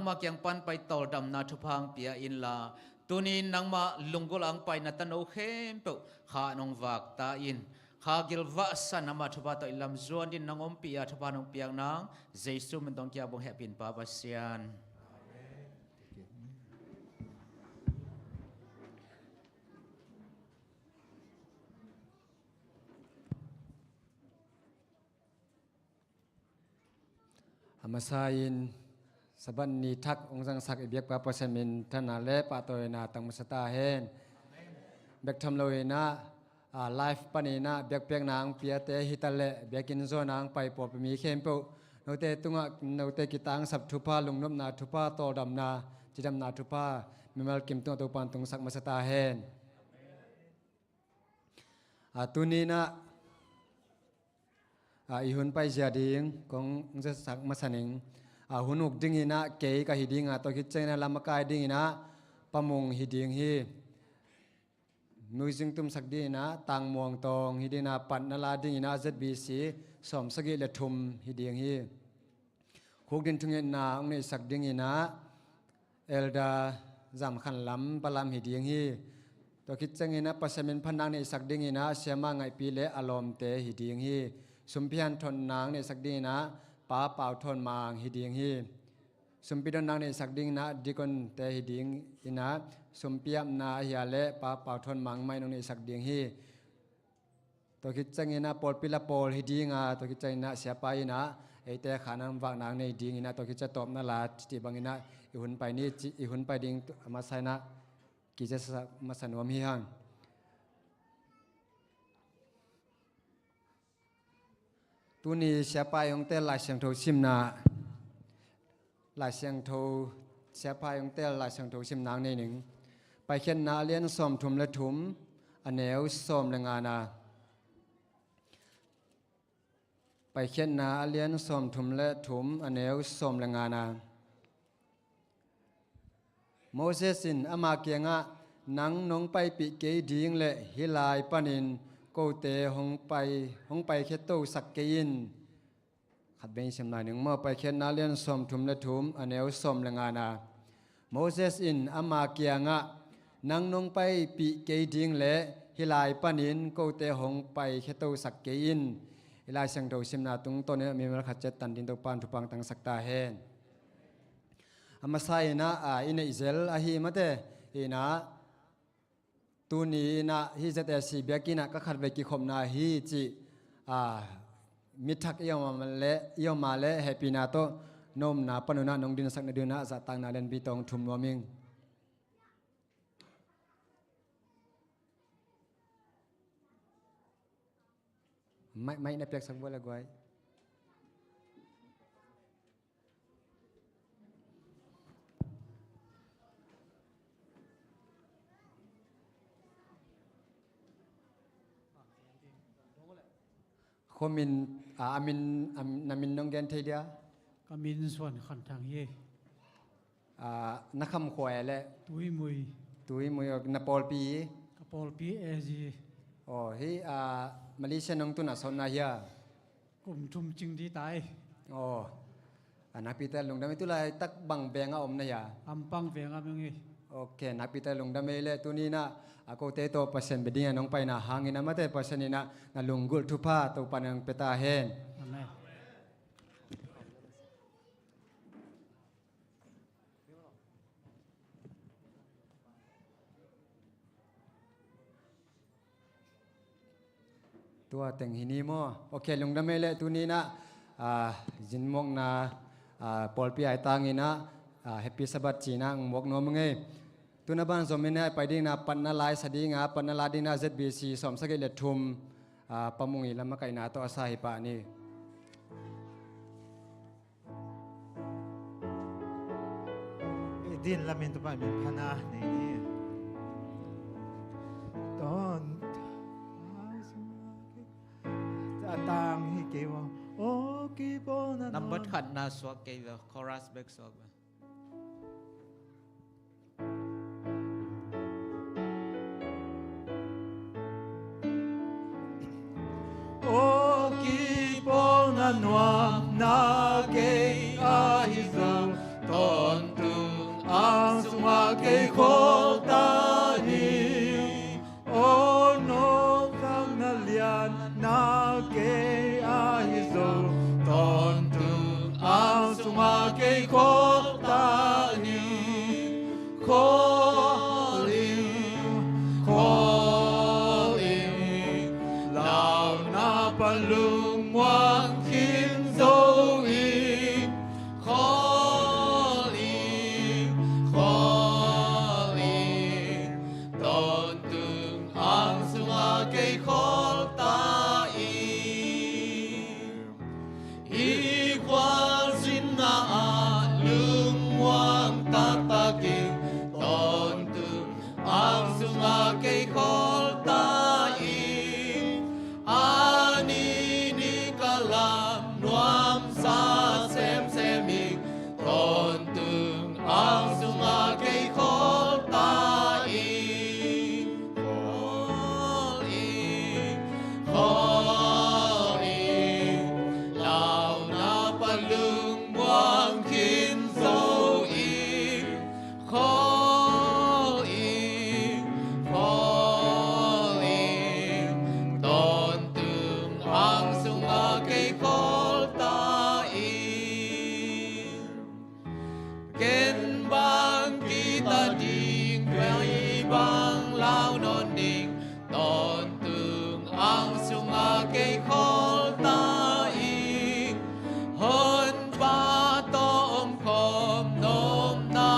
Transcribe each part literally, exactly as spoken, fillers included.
Nangmah kiang pan pai tawldamna thupha hong pia inla, tuni nangmah lunggulh ah hong pai na tano khempeuh kha nong vak ta in. Kha gilvahsa nangmah thupha tawh i lam zuan dingin nong ompih a, thupha nong piak nang Jesu min tawh hong kiabang hehpihna Pa Pasian. A masa in Sabbath ni thak hong zangsak i biakpa Pasian min thanna le pahtawina tang masa ta hen. Bek tham lo in ah, a, live panin ah biakpiakna hong piate hi ta leh, biakinn zuan ah hong pai pawlpi mi khempeuh, note tungah note kitangsap thupha, lungnopna thupha, tawldamna, cidamna thupha mimal kim tungah Topa'n tungsak masa ta hen. A, tuni in ah, a, i hun paizia ding kong zangsak masa ning. A, hun uk dingin ah kei ka hi ding a, tua khit ciangin ah lam a kai dingin ah Pa Mung hi ding hi. Music tumsak dingin ah Tang Muang Tawng hi dingin ah, patna la dingin ah Z B C sawm sagih le thum hi ding hi. Khukdin thungetna hong neihsak dingin ah Elder Zam Khan Lam, Pa Lam hi ding hi. Tua khit ciangin ah Pasian min phatna hong neihsak dingin ah Siama Ngaihpi le a lawmte hi ding hi. Sumpi hanthotna hong neihsak dingin ah Pa Pau Thawn Mang hi ding hi. Sumpi donna hong neihsak dingin ah deaconte hi dingin ah, sumpi apna ahi a leh Pa Pau Thawn Mang mah in hong neihsak ding hi. Tua khit ciangin ah pawlpi la pawl hi ding a, tua khit ciangin ah siapa in ah eite khan a vakna hong nei dingin ah, tua khit ciang tawpna la cih bangin ah i hun pai ni, ci, i hun pai ding a masa in ah kizia sa masa nuam hi hang. Tuni siapa i hong tel Lai Siangtho simna, Lai Siangtho, siapa i hong tel Lai Siangtho simna hong nei ning. Paikhiatna a lian sawmthum le thum, a neu sawm le ngana. Paikhiatna a lian sawmthum le thum, a neu sawm le ngana. Moses in ama kiangah, "Nang nong paipih kei ding leh hih lai panin kote hong pai, hong paikhia tosak kei in." Khat vei sim lai ning maw, Paikhiatna lian sawmthum le thum, a neu sawm le ngana. Moses in ama kiangah, "Nang nong paipih kei ding leh hih lai panin kote hong paikhia tosak kei in." I Lai Siangtho simna tungtawn in ah mimal khat ciat tan ding Topa'n thupha hong tangsak ta hen. A masa in ah, a, i neih zel ahi mate in ah, tuni in ah hih Z A C biakinn ah ka khatvei kikhopna hi cih, a, mi thak i om a leh, i om a leh hehpihna tawh na omna pan un ah nong dinsak nading un ah zahtakna lianpi tawh hong thum nuam ing. Maih, maih na piaksak vua le guai. Khuamin, a, a min, a, na min nong gen thei dia? Ka min Suan Khan Thang hi. A, na kham khua e le? Tuimui. Tuimui, aw, na pawlpi? Ka pawlpi A Z. Aw, hih, a, Malaysia nong tun a sawtna hia? Kum thum cing di tai. Aw, a, nakpite lungdam ei, tu laitak bang veng a om na hia? Ampang veng a om ing ei. Ok, nakpite lungdam ei le, tuni in ah, a, kote tawh Pasian bia dingin ah nong paina hangin ah mate Pasian in ah na lunggulh thupha Topa'n hong pia ta hen. Amen. Tua teng hi ni maw? Ok, lungdam ei le, tuni in ah, a, zinmuakna, a, pawlpi aitangin ah, a, Happy Sabbath ci-in ah hong muak nuam ing ei. Tu in ah banzom in ah pai dingin ah patna la i sa ding a, patna la dingin ah Z B C sawm sagih le thum, a, Pa Mung i lam a kaihna tawh a sa hi pah ni. I din lamin Topa min phatna nei ni. Ton a tang hi kei ua. O kipawlna number khatna suak kei ua, chorus bek suak ua. O kipawlna nuamna kei ahi zong, ton kei kholta hi. O no khang na lian na kei ahi zo, tawntung ang sunga kei kholta hi. Khawl in, khawl in, launa pan lungmuang khin zo in. Khawl in, khawl in, tawntung ang sunga kei kholta in. Hih khualzinna ah lungmuang taktak in, tawntung ang sunga kei kholta in. A ni ni ka lam nuamsa semsem in, tawntung ang sunga kei kholta in. Khawl in, khawl in, launa pan lungmuang khin zo in. Khawl in, khawl in, tawntung ang sunga kei kholta in. Ken bang kita ding, ken bang lau nawn ding, tawntung ang sunga kei kholta in. Honpa tawh omkhawm nopna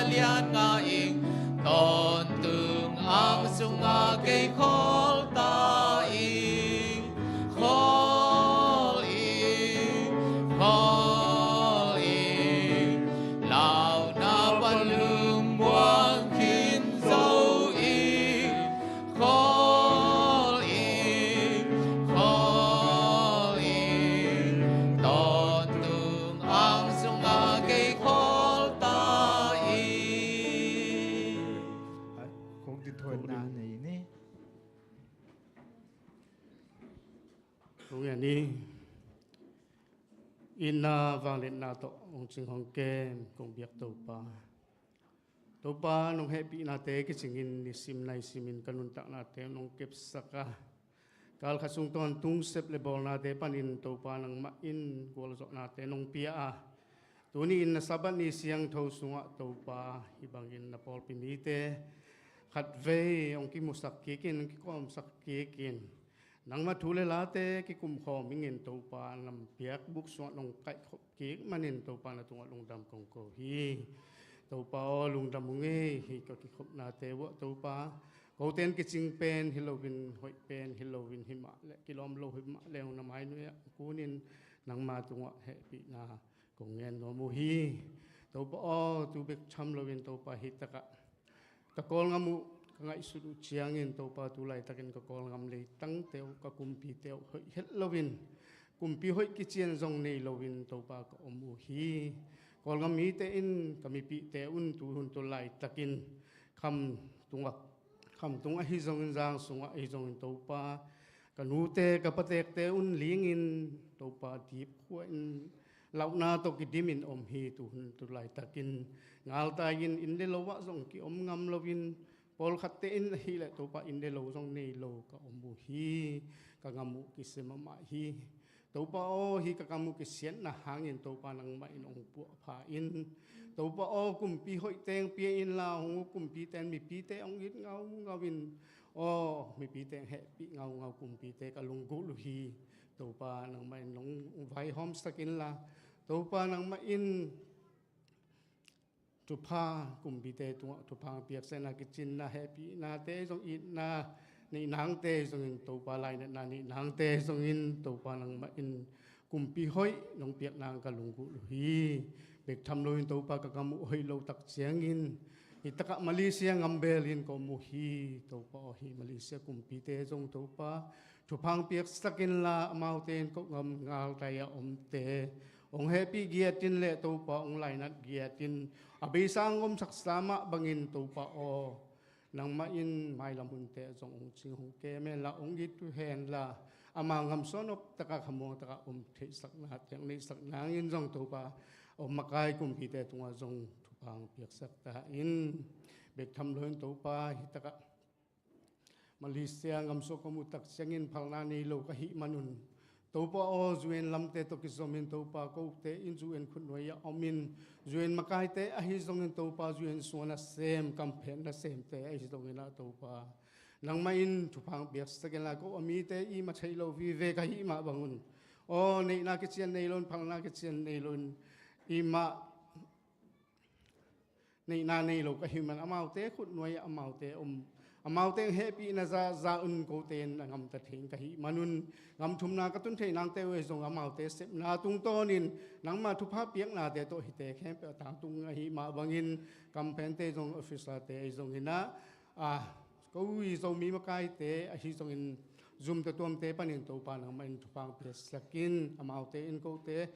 lian ngah in, tawntung ang sunga kei kholta in. Khawl in, khawl in, launa pan lungmuang khin zo in. Khawl in, khawl in, tawntung ang sunga kei kholta in. Kong ti thuan na nei ni. Kong en ni. Itna vangliatna tawh hong cing hong kem kong biak Topa. Topa, nong hehpihnate kicingin nisim naisimin ka nuntaknate nong kepsak a, kal khat sung tawntung sep le bawlnate panin Topa nangmah in gualzawhnate nong pia a, tuni in na Sabbath ni siangtho sungah Topa, hih bangin na pawlpi mite khatvei hong kimusak kikin, hong kikawmsak kikin, nangmah thu le late kikumkhawm ingin Topa, na biakbuk sungah nong kaihkhop kik manin Topa na tungah lungdam kong ko hi. Topa aw, lungdam ung ei, hih ka kikhopnate uah Topa, kote in kicing pen hi loin, hoih pen hi loin, himah le kilawm lo himah le hong na mainuiah kunin nangma tungah hehpihna kong ngen nuam uh hi. Topa aw, tu bek tham loin Topa, hih takah ka Kawlgam uh ka ngaihsut uh ciangin Topa, tu laitakin ka Kawlgam leitangte uh, ka kumpite uh hoih het loin, kumpi hoih kician zong nei loin Topa ka om uh hi. Kawlgam mite in ka mipihte un tu hun tu laitakin kham tungah, kham tung ahi zongin, zang sungah ahi zongin Topa, ka nute ka patekte un lingin Topa, dipkhua in lauhna tawh kidimin om hi. Tu hun tu laitakin ngaltai-in inn le lo ah zong kiom ngam loin, pawlkhatte in ahileh Topa, inn le lo zong nei lo ka om uh hi. Ka gam uh kisia mahmah hi. Topa aw, hih ka gam uh kisiatna hangin Topa nangmah in hong puahpha in. Topa aw, kumpi hoih teng pia inla, hong uh kumpite in mipite hong it ngaungau in. Aw, mipite hong hehpih ngaungau kumpite ka lunggulh uh hi. Topa nangmah in hong vaihawmsak inla, Topa nangmah in thupha, kumpite tungah thupha piaksa in, a kicinna, hehpihnate zong, itna neih nangte zongin Topa, lainatna neih nangte zongin Topa nangmah in kumpi hoih nong piak nang ka lunggulh uh hi. Bek tham loin Topa, ka gam uh hoih lo tak ciangin hih takah Malaysia gam belin ka om uh hi. Topa aw, hih Malaysia kumpite zong Topa, thupha piaksak inla, amaute in Kawlgam ngaltai a omte hong hehpih giat in le Topa hong lainat giat in, a beisa hong omsaksa mah bangin Topa aw, nangmah in mailam hunte zong hong cing hong kem henla, hong it uh henla, ama gam suah nop takah, khamuang takah om theihsaknate hong neihsak nangin zong Topa, om makai kumpite tungah zong Pang piaksak ta in, bek tham loin Topa, hi takah Malaysia ngamsuak ka muh tak ciangin phalna nei lo ka hih manun, Topa aw, U N lamte tawh kizomin Topa, kote in U N khutnuai ah omin, U N makaite ahi zongin Topa, U N sungah nasem, kamphen nasemte ahi zongin ah Topa, nangmah in thupha piaksak inla, ko a mite i mah theih lo vive ka hih mah bangun, aw, neihna kician nei loin, phalna kician nei loin, i mah neihna nei lo ka hih man, amaute khutnuai ah amaute om, amaute hehpihna zahzah un kote in a gamta thei in ka hih manun, gam thumna ka tun theih nangte uh ahi zong, amaute sepna tungtawnin nangmah thupha piaknate tawh hihte khempeuh a tangtung ahih mah bangin, kamphente zong, officerte ahi zongin ah, a, ko i Zomi makaite ahi zongin, Zoom-te tuamte panin Topa nangmah in thupha piaksak in, amaute in kote,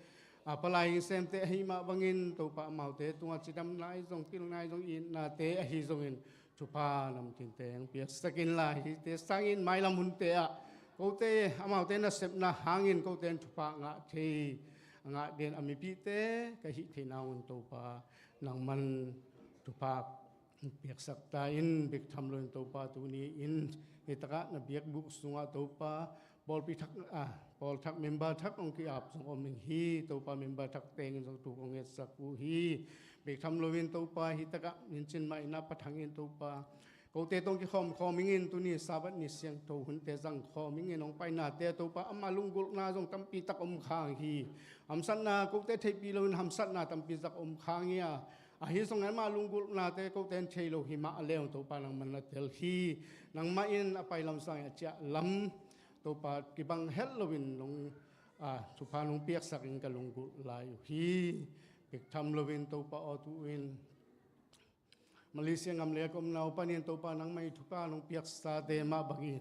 a, palai semte ahih mah bangin Topa amaute tungah cidamna ahi zong, pilna ahi zong, itnate ahi zongin thupha namtinte hong piaksak inla, hihte sangin mailam hunte ah kote, amaute nasepna hangin kote in thupha ngah thei, a ngah den a mipihte ka hih theih nangun Topa nangman thupha piaksak ta in, bek tham loin Topa, tuni in hi takah na biakbuk sungah Topa, pawlpi thak, a, pawl thak, member thak hong ki-ap zong om ing hi. Topa, member thak tengin zong thu kong ngetsak uh hi. Bek tham loin Topa, hi takah nincin mah in ah Pa Thang in Topa, kote tawh kikhawm khawm ingin, tuni Sabbath ni siangtho hunte zang khawm ingin, hong painate Topa, ama lunggulhna zong tampi tak om khang hi. Hamsatna, kote theihpih loin hamsatna tampi zak om khang hi a, ahi zongin ama lunggulhnate kote in thei lo hi mah a leh, Topa nangman na tel hi. Nangmah in a pai lam sangin a ciah lam Topa kibang het loin nong, a, thupha nong piaksak in ka lunggulh lai uh hi. Bek tham loin Topa aw, tu-in Malaysia ngam le a ka omna uh panin Topa nangmah i thupha nong piaksate mah bangin,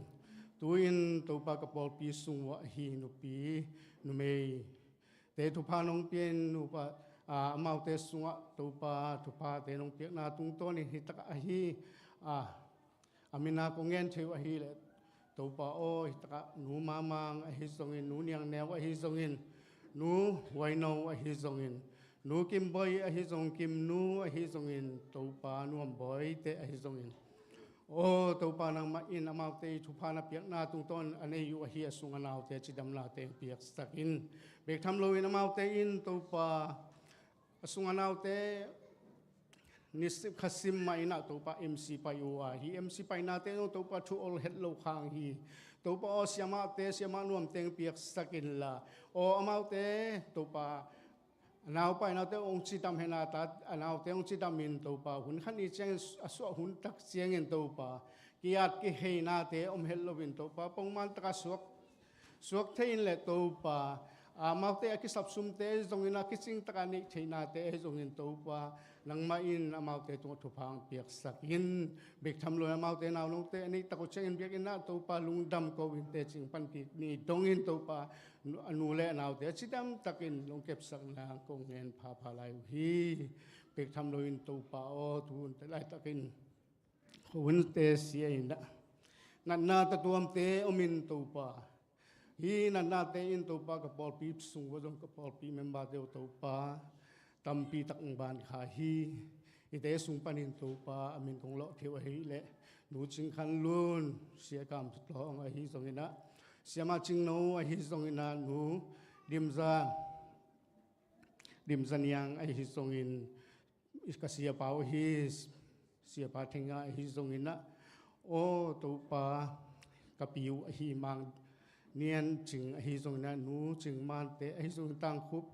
tu-in Topa ka pawlpi sung uah hi nupi numei te thupha nong pia in, nupa, a, amaute sungah Topa thuphate nong piakna tungtawnin hi takah ahi, a, a mina kong ngen thei uh ahileh, Topa aw, hi takah Nu Mamang ahi zongin, Nu Niang Neu ahi zongin, Nu Huaino ahi zongin, Nu Kim Boi ahi zong, Kim Nu ahi zongin, Topa Nuam Boi te ahi zongin, aw Topa, nangmah in amaute i thupha na piakna tungtawn a nei uh ahi a sung a naute cidamnate piaksak in. Bek tham loin amaute in Topa, a sung a naute ni sim, kha sim mah in ah Topa M C pai uh a, hi M C painate zong Topa thu ol het lo khang hi. Topa aw, siamahte, siamah nuamte piaksak inla, aw amaute Topa, a nau painate hong cidam hen a, ta, a naute hong cidam in Topa, hun khat ni ciangin, a suah hun tak ciangin Topa, ki-at kiheinate om het loin Topa, pongman taka suak, suak thei in leh Topa, amaute a kisapsumte zongin, a kicing taka neih theihnate zongin Topa, nangmah in amaute tungah thupha piaksak in. Bek tham loin amaute nau nungte a neih tak uh ciangin biakinn ah Topa lungdam ko in, tecing panpih ni dongin Topa, a nu le a naute a cidam takin lungkepsak nang kong ngen phapha lai uh hi. Bek tham loin Topa aw, tu hunte laitakin hunte sia in ah, natna tatuamte om in Topa, hi natnate in Topa ka pawlpi sung uah zong ka pawlpi memberte uh Topa, tampi tak hong ban kha hi. Hihte sung panin Topa, a min kong lawh thei uh ahileh, Nu Cing Khan Lun, Sia Kam Thu Tlawng ahi zongin ah, Siamah Cing No ahi zongin ah, Nu Dim Za, Dim Za Niang ahi zongin, ka siapa uh ahi, Siapa Theng Nga ahi zongin ah, aw Topa, ka pi uh ahi Mang Nian Cing ahi zongin ah, Nu Cing Man te ahi zongin, Tang Khup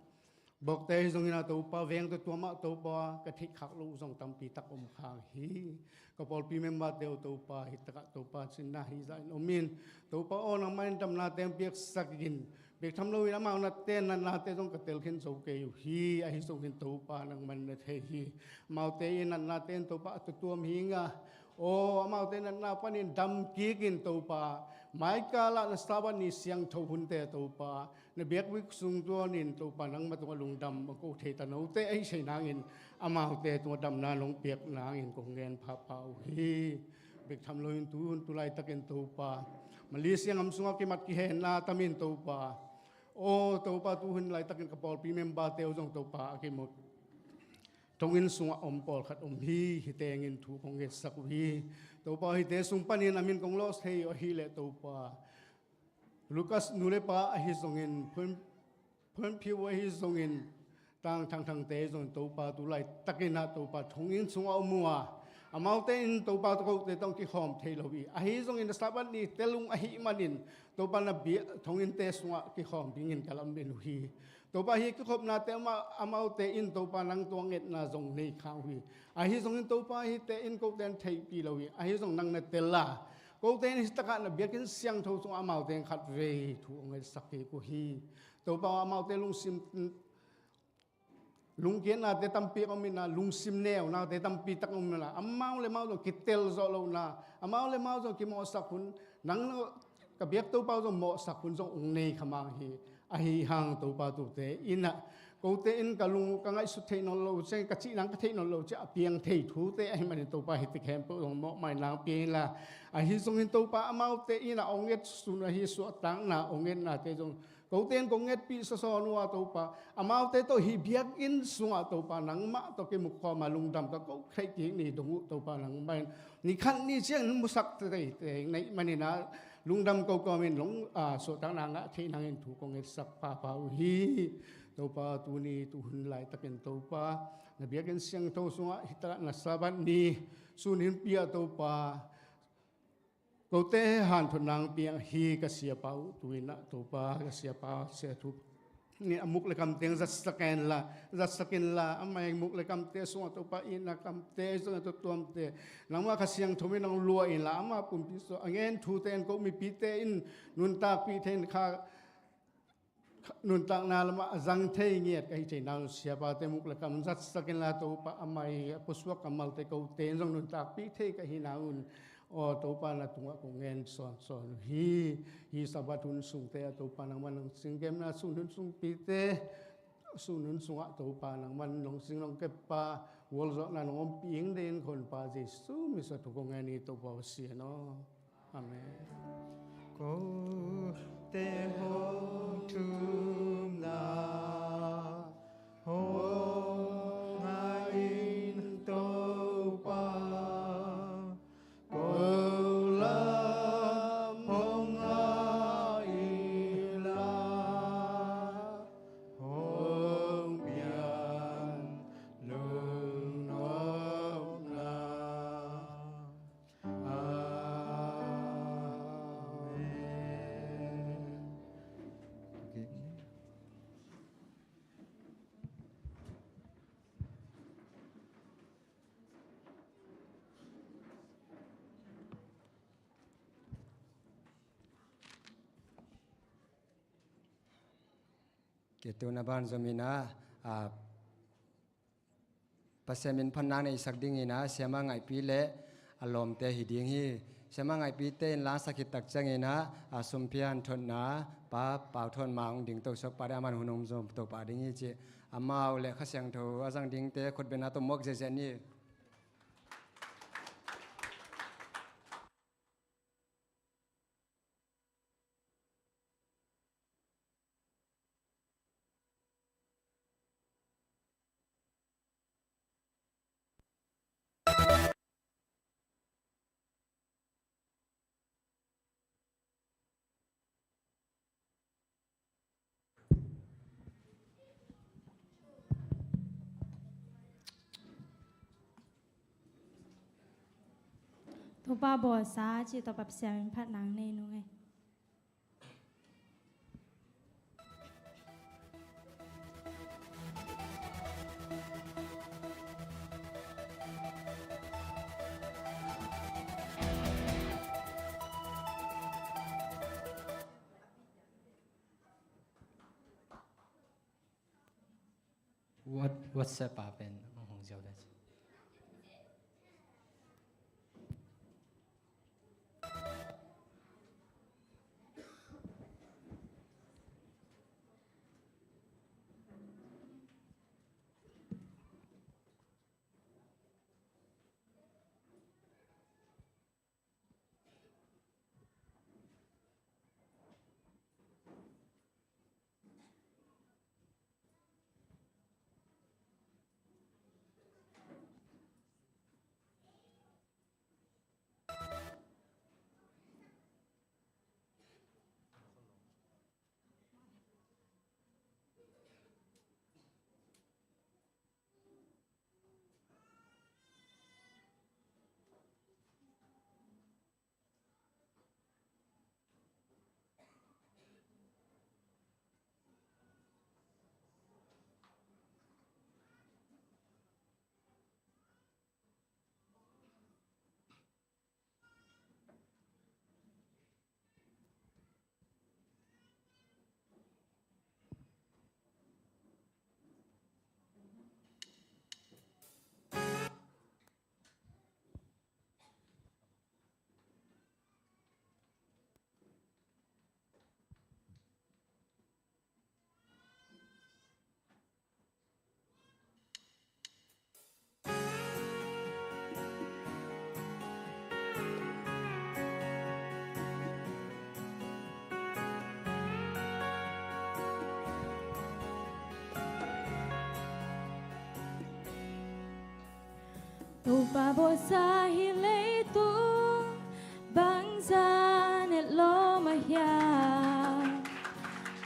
Bok te ahi zongin ah Topa, veng tatuam ah Topa, ka theih khak loh uh zong tampi tak om khang hi. Ka pawlpi memberte uh Topa, hi takah Topa, cinna hi zah in om in, Topa aw, nangmah in damnate piaksak in. Bek tham loin amau natte, natnate zong ka telkhin zo kei uh hi. Ahi zongin Topa, nangmah in na thei hi. Amaute i natnate in Topa a tatuam hi ing a, aw amaute natna panin dam kik in Topa, maikal ah na Sabbath ni siangtho hunte Topa, na biakbuk sung tuanin Topa, nangmah tungah lungdam a ko thei ta note ahi sei nangin, amaute tungah damna nong piak nangin kong ngen phapha uh hi. Bek tham loin tu hun tu laitakin Topa, Malaysia ngam sungah kimat kihenna tam in Topa, aw Topa, tu hun laitakin ka pawlpi memberte uh zong Topa, a kimut thonginn sungah om pawlkhat om hi. Hih tengin thu kong ngetsak uh hi. Topa, hihte sung panin a min kong lawh thei uh ahih leh Topa, Lucas nu le pa ahi zongin, Phuan, Phuan Phiu ahi zongin, Tang Thang Thangte ahi zongin, Topa, tu laitakin ah Topa, thonginn sungah om uh a, amaute in Topa, kote tawh kikhawm thei lo hi. Ahi zongin Sabbath ni tel uh ahih manin Topa, na biak thonginnte sungah kikhawm dingin ka lamen uh hi. Topa, hih kikhopnate amah, amaute in Topa, nang tua ngetna zong nei kha uh hi. Ahi zongin Topa, hihte in kote in theihpih lo hi. Ahi zong nang na tel a, kote in hih takah na biakinn siangtho sungah amaute in khatvei thu hong ngetsak kik uh hi. Topa, amaute lungsim lungkiatnate tampi a om in ah, lungsim neunate tampi tak a om in ah, amau le amau zong kitel zawh lohna, amau le amau zong kimawhsak hun, nang ka biak Topa uh zong mawhsak hun zong hong nei kha mang hi. Ahi hang Topa, tute in ah, kote in ka lung ka ngaihsut theih nawn loh ciang, ka cih nang ka theih nawn loh ciang a piang thei thute ahih manin Topa, hihte khempeuh zong mawhmaina hong pia inla, ahi zongin Topa, amaute in ah hong ngetsun ahi suahtakna hong ngetnate zong kote in kong ngetpih sawsawn uh a Topa, amaute tawh hih biakinn sungah Topa, nangmah tawh kimukhawm a lungdam ka ko theih kik ni dong uh Topa, nangmah in ni khat ni ciangin musak teitei na hih manin ah, lungdam ko kawmin long, a, suahtakna ngah theih nangin thu kong ngetsak pahpah uh hi. Topa, tuni tuhun laitakin Topa, na biakinn siangtho sungah hih takah na Sabbath ni sun hun pi ah Topa, kote hanthotna hong piak hi. Ka siapa uh tu-in ah Topa, ka siapa, sia Thupi nih a muk le kamte hong zatsak inla, zatsak inla, amah ii muk le kamte sungah Topa, itna kamte, sungah tuamtuamte nangmah Kha Siangtho in hong luah inla, amah pumpi sungah a ngen thute in ko mipite in nuntakpih thei in kha, nuntakna lamah a zang thei ngiat ka hih theihna un siapate muk le kam zatsak inla Topa, amah ii a pusuak kammalte kote in zong nuntakpih thei ka hihna un, aw Topa, na tungah kong ngen sawnsawn uh hi. Hih Sabbath hun sungte ah Topa, nangman nong singkepna sun hun sungpite, sun hun sungah Topa, nangman nong sing nong keppa, gualzawhna nong ompih ing dingin ka Honpa Jesu min suang thu kong ngen hi Topa, aw Pasian aw. Amen. Kote hong thumna hong ngah in Topa, ko lam hong ngah inla, hong pian lungnopna. Amen. Kei tu na ban zom in ah, a, Pasian min phatna neisak dingin ah, Siama Ngaihpi le a lawmte hi ding hi. Siama Ngaihpite in la sak khit tak ciangin ah, a, sumpi hanthotna Pa Pau Thawn Mang hong ding to suak pah ding, aman hun hong zom to pah ding hi ci. Amau le Kha Siangtho a zang dingte khutbetna tawh muak ziahziah ni. Topa bawlsa cih tawh Pasian min phatna nei nung ei. What, WhatsApp ah pen hong ziau le. Topa bawlsa hih leitung bangzah netlawm a hiam?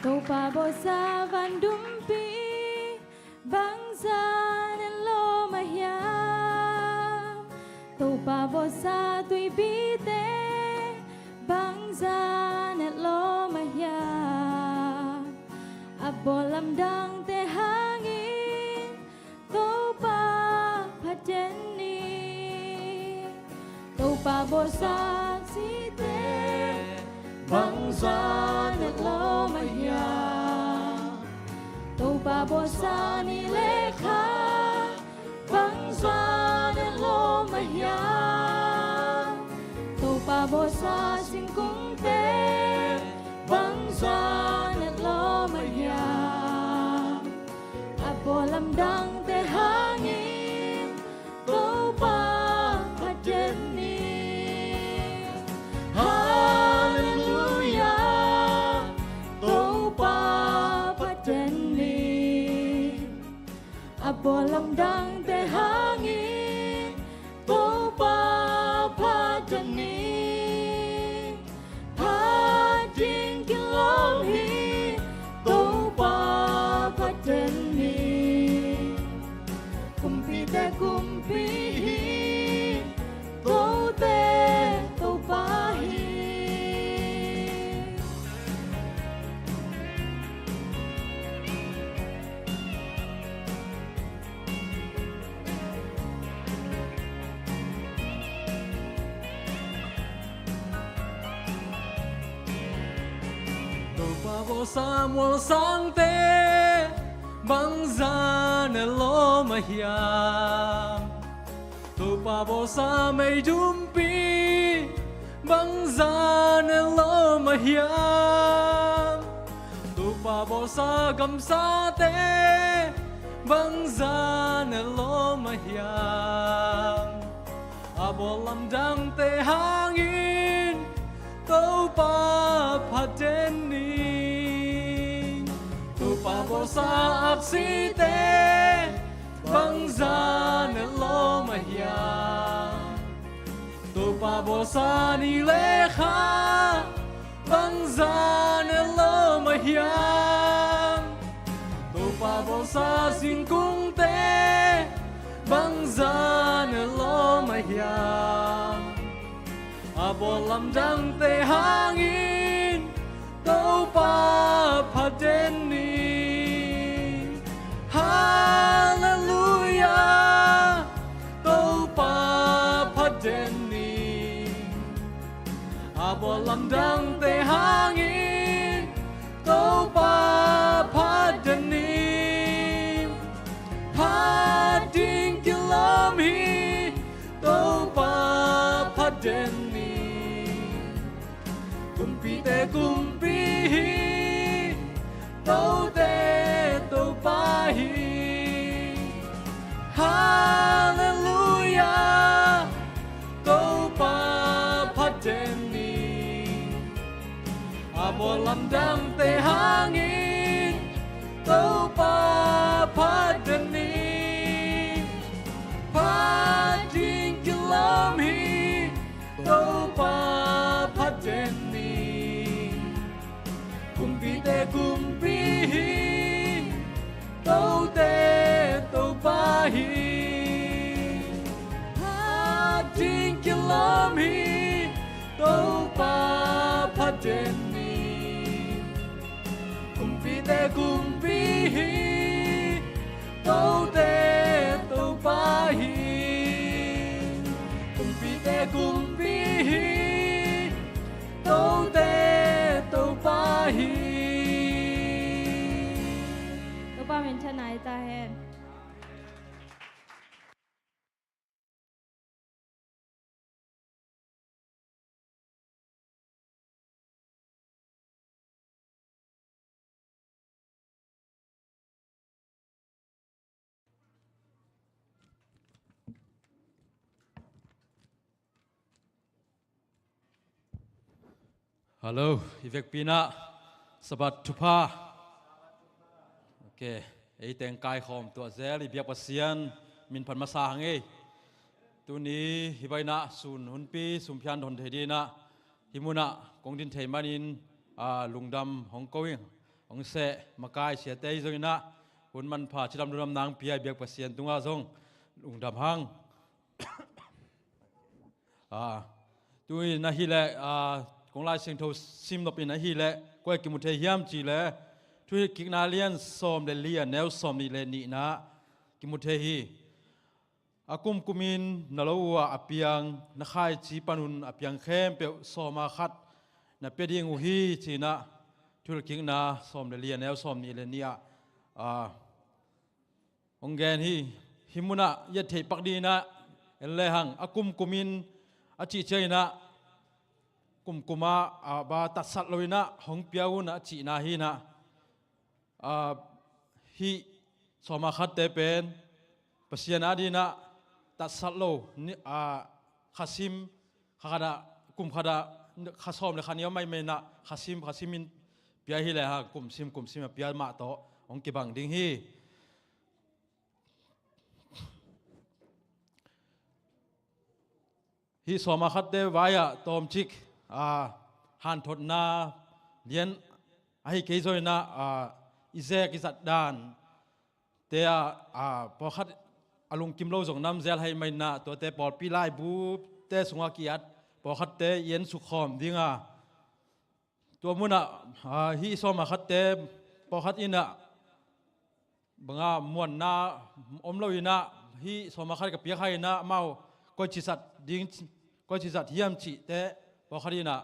Topa bawlsa van dumpi bangzah netlawm a hiam? Topa bawlsa tuipite bangzah netlawm a hiam? A bawl lamdangte hangin Topa phaten ni. Topa bawlsa site bangzah netlawm a hiam? Topa bawlsa ni le kha bangzah netlawm a hiam? Topa bawlsa singkungte bangzah netlawm a hiam? A bawl lamdangte hangin Topa phaten ni. Halleluia, Topa phaten ni. A bawl lamdangte hangin Topa phaten ni. Phat ding kilawm hi, Topa phaten ni. Kumpite kumpi hi, kote Topa hi. Topa bawlsa mualsangte bangzah netlawm a hiam? Topa bawlsa meidumpi bangzah netlawm a hiam? Topa bawlsa gamsate bangzah netlawm a hiam? A bawl lamdangte hangin Topa phaten ni. Topa bawlsa aksite bangzah netlawm a hiam? Topa bawlsa ni le kha bangzah netlawm a hiam? Topa bawlsa singkungte bangzah netlawm a hiam? A bawl lamdangte hangin Topa phaten ni. Halleluia, Topa phaten ni. A bawl lamdangte hangin Topa phaten ni. Phat ding kilawm hi, Topa phaten ni. Kumpite kumpi hi, kote Topa hi. Halleluia, Topa phaten ni. A bawl lamdangte hangin Topa phaten ni. Phat ding kilawm hi, Topa phaten ni. Kumpite kumpi hi, kote Topa hi. Phat ding kilawm hi, Topa phaten ni. Kumpite kumpi hi, kote Topa hi. Kumpite kumpi hi, kote Topa hi. Topa minthanna hi ta hen. Hallo, i vekpi in ah Sabbath thupha. Ok, ei teng kaikhawm tuah zel, i biak Pasian min phat masa hang ei. Tuni hih bangin ah sun hunpi sum phian hon thei dingin ah hih munah kong din thei manin, aa, lungdam hong ko ing. Hong seh makai siate hi zongin ah hun manpha cidam lungdam nang pia i biak Pasian tungah zong lungdam hang. Aa, tuni na hih leh, aa, kong Lai Siangtho sim nopin ahih leh koi ah kimu thei hiam cih leh Thuhilhkikna lian sawm le li a neu sawm nih le nihna kimu thei hi. A kumkumin na lo uh ah a piang, na khaici panun a piang khempeuh sawma khat na pia ding uh hi, ci-in ah Thuhilhkikna sawm le li a neu sawm nih le nih ah, aa, hong gen hi. Hih munah i et theih pak dingin ah en lehang, a kumkumin a cih ciangin ah kumkum ah, aa, ba tatsat loin ah hong pia un a cihna hi-in ah, aa, hih sawma khatte pen Pasian adingin ah tatsat lo ni, aa, kha sim, kha khat ah, kum khat ah kha sawm le kha nih om maimai in ah kha sim, kha simin pia hi lehang kum sim, kum sim a pia mah tawh hong kibang ding hi. Hih sawma khatte vai-ah tawmcik, aa, hanthotna lian ahi kei zongin ah, aa, i zek i zat dante ah, aa, pawlkhat a lungkim lo zong nam zel ahih manin ah tuate pawlpi laibute sungah ki-at pawlkhatte i en sukkhawm ding a, tua munah, aa, hih sawma khatte pawlkhat in ah banga muanna om loin ah hih sawma khat ka piak hangin ah amau koici zat ding, koici zat hiam cihte pawlkhat in ah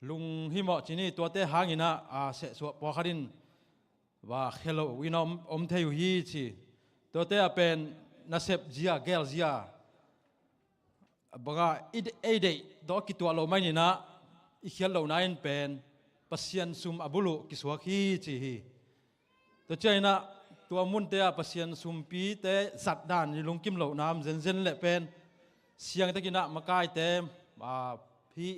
lunghimawh ci ni, tuate hangin ah, aa, sehsuah pawlkhat in va khia loin om, om thei uh hi ci. Tuate ah pen nasep zia, gel zia, banga i de-, ei deih tawh a kituah loh manin ah i khiat lohna in pen Pasian sum a buluh kisuak hi ci hi. Tua ciangin ah tua munte ah Pasian sumpite zat dan i lungkim lohna om zenzen leh pen siangtakin ah makaite, aa, hih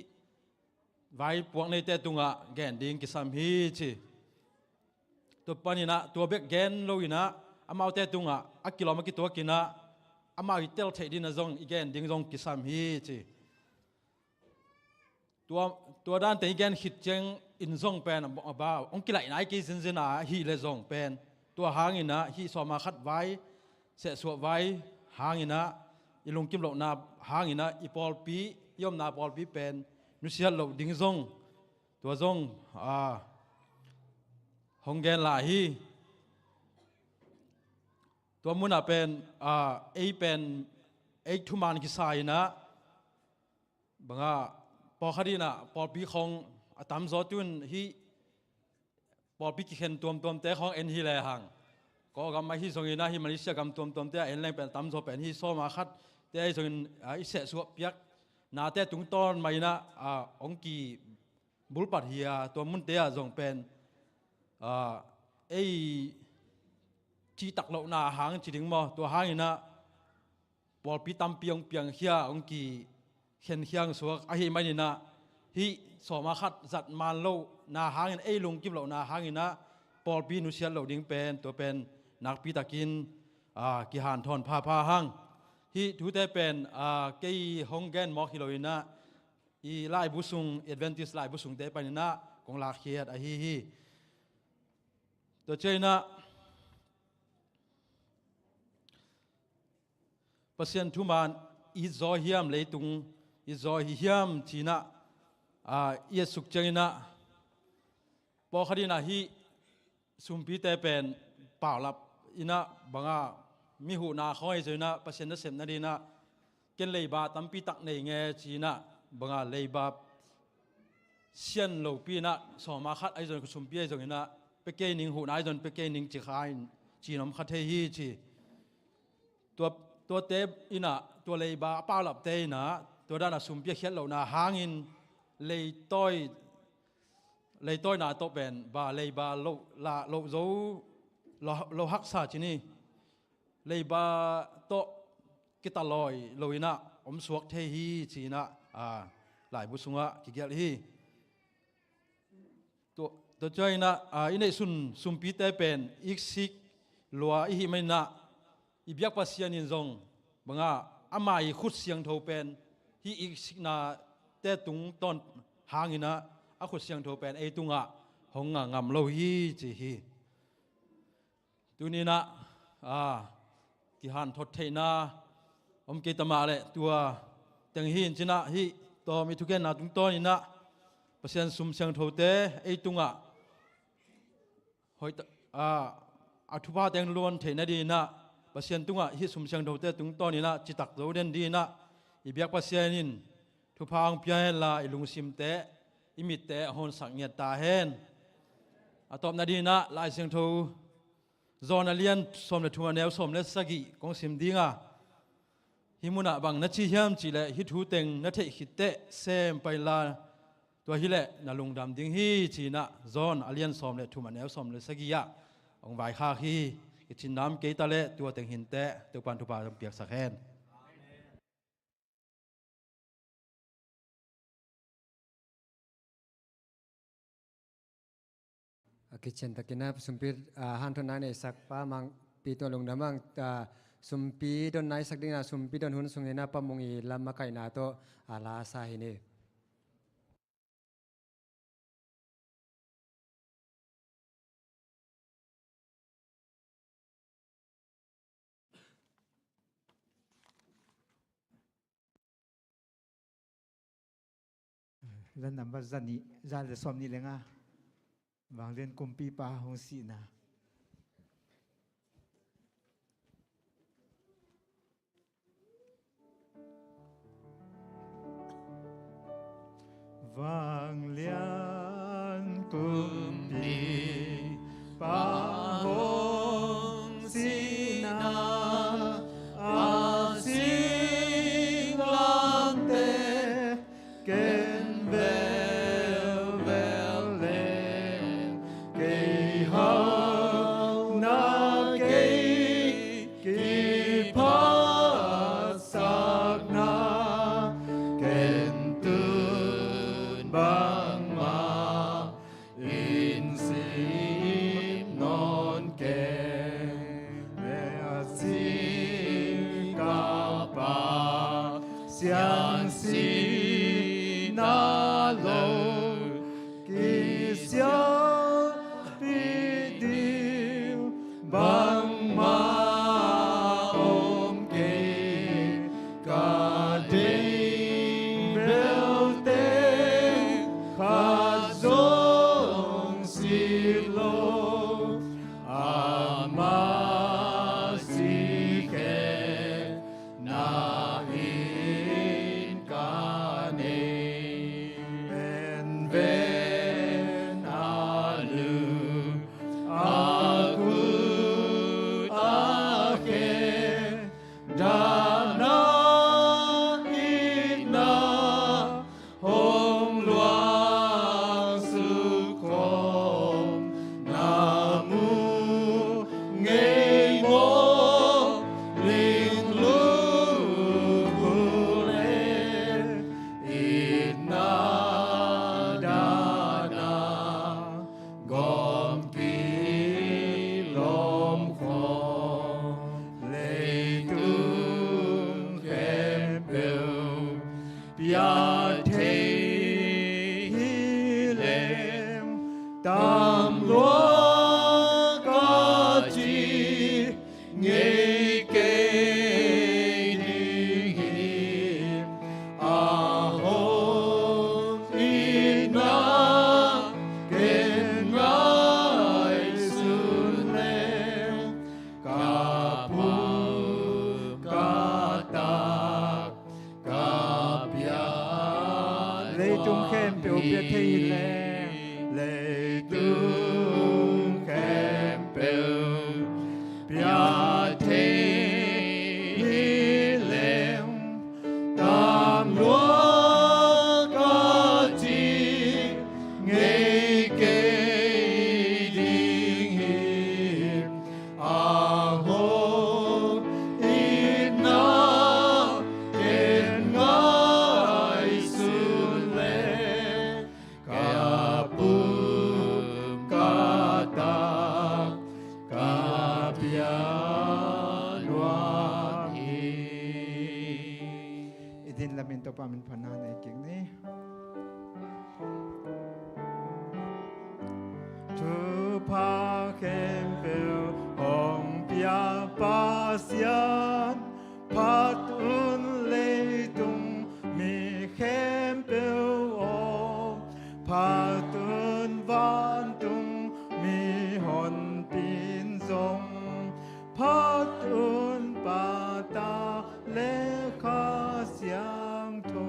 vaipuak neite tungah gen ding kisam hi ci. Tua panin ah tua bek gen loin ah amaute tungah a kilawm a kituakin ah amau i tel theih dingin ah zong i gen ding zong kisam hi ci. Tua, tua dante i gen khit ciangin zong pen a ba hong kilaih nai kei zenzen ahih leh zong pen tua hangin ah hih sawma khat vai, sehsuah vai hangin ah i lungkim lohna hangin ah i pawlpi, i omna pawlpi pen nusiat loh ding zong, tua zong, aa, hong gen lai hi. Tua munah pen, aa, ei pen, ei thuman kisa in ah banga pawlkhat in ah pawlpi khawng a tamzaw tun hih pawlpi kikhen tuamtuamte khawng en hi lehang, Kawlgam ahi zongin ah hih Malaysia gam tuamtuamte ah en leng pen a tamzaw pen hih sawma khatte ahi zongin, aa, i sehsuah piaknate tungtawn mah in ah, aa, hong kibulpat hi a, tua munte ah zong pen, aa, ei cihtak lohna hang ci ding maw, tua hangin ah pawlpi tampi hong piangkhia, hong kikhenkhia suak ahih manin ah hih sawma khat zat man lohna hangin, ei lungkim lohna hangin ah pawlpi nusiat loh ding pen tua pen nakpitakin, aa, kihanthawn phapha hang. Hih thute pen, aa, kei hong gen mawk hi loin ah i laibu sung, Adventist laibu sungte panin ah kong lakkhiat ahi hi. Tua ciangin ah Pasian thuman i it zaw hiam, leitung i it zaw hi hiam ci-in ah, aa, i et suk ciangin ah pawlkhat in ah hih sumpite pen paulap in ah banga mi huhna khawng ahi zongin ah Pasian nasepna dingin ah ken leiba tampi tak nei nge ci-in ah banga leiba sian lopi in ah sawma khat ahi zongin, sumpi ahi zongin ah pia kei ning, huhna ahi zongin pia kei ning ci kha in, ci-in om kha thei hi ci. Tua, tuate in ah tua leiba a paulapte in ah tua dan a sumpi a khiat lohna hangin leitawi, leitawina tawh pen ba leiba loh, la, loh zo, lo, lo haksa ci ni, leiba tawh kitalawi loin ah om suak thei hi ci-in ah, aa, laibu sungah kigelh hi. Tua, tua ciangin ah, aa, i neihsun sumpite pen iksik lua i hih manin ah i biak Pasian in zong banga ama i khut siangtho pen hih i siknate tungtawn hanginah a khut siangtho pen ei tungah hong ngah ngam lo hi ci hi. Tuninah a, kihanthawn theihna om kei ta mah leh tua teng hi in cinah hih tawm i thugenna tungtawninah Pasian sum siangthote ei tungah hoih ta, a, a thupha teng luan theih nadinginah Pasian tungah hih sum siangthote tungtawninah citak zo den dinginah i biak Pasian in thupha hong pia henla i lungsimte, i mitte a honsak ngiat ta hen. A tawp nadinginah Lai Siangtho John a lian sawm le thum a neu sawm le sagih kong sim dinga, hih munah bang na ci hiam cihleh hih thu teng na theih khitteh sem painla tua hileh na lungdam ding hi cinah John a lian sawm le thum a neu sawm le sagih ah hong vaikhak hi. I cinnam kei ta leh tua teng hinteh Topan thupha hong piaksak hen. A kician takinah sumpi, a, hanthawnna neihsak Pa Mangpi tungah lungdam ang, a, sumpi don naisak dinginah sumpi don hun sunginah Pa Mung i lam makaihna tawh a la sa hi ni. Za nambat za nih, za le sawm nih le nga. Vanglian kumpipa hong sihna. Vanglian kumpipa hong sihna, a singlamteh ken velvel leng kei hauhna, kei kiphatsakna ken tun bangmah in sim nawn keng. A ci ka Pasian sihna lo kisialpih ding bangmah om kei. Ka deih belte khat zong sit lo, ama sih khempeuh na in ka nei. Pen ven a lu, a khut, a khe, dahna itna hong luang suk khawm na mu ngei maw? Ling lu hu le itna dahna gawmpi lawm khawm leitung khempeuh pia thei hi leng, tam lua ka ci ngei kei ding hi. A hong itna ken ngaihsun leng, ka phu ka tak ka pia, leitung khempeuh pia thei hi leng, leitung khempeuh pia thei hi leng, tam lua ka ci ngei kei ding hi. A hong itna ken ngaihsun leng, ka min Topa min phatna nei kik ni. Thupha khempeuh hong pia Pasian, phat un leitung mi khempeuh aw, phat un vantung mihonpi in zong, phat un Pa, Ta le Kha Siangtho.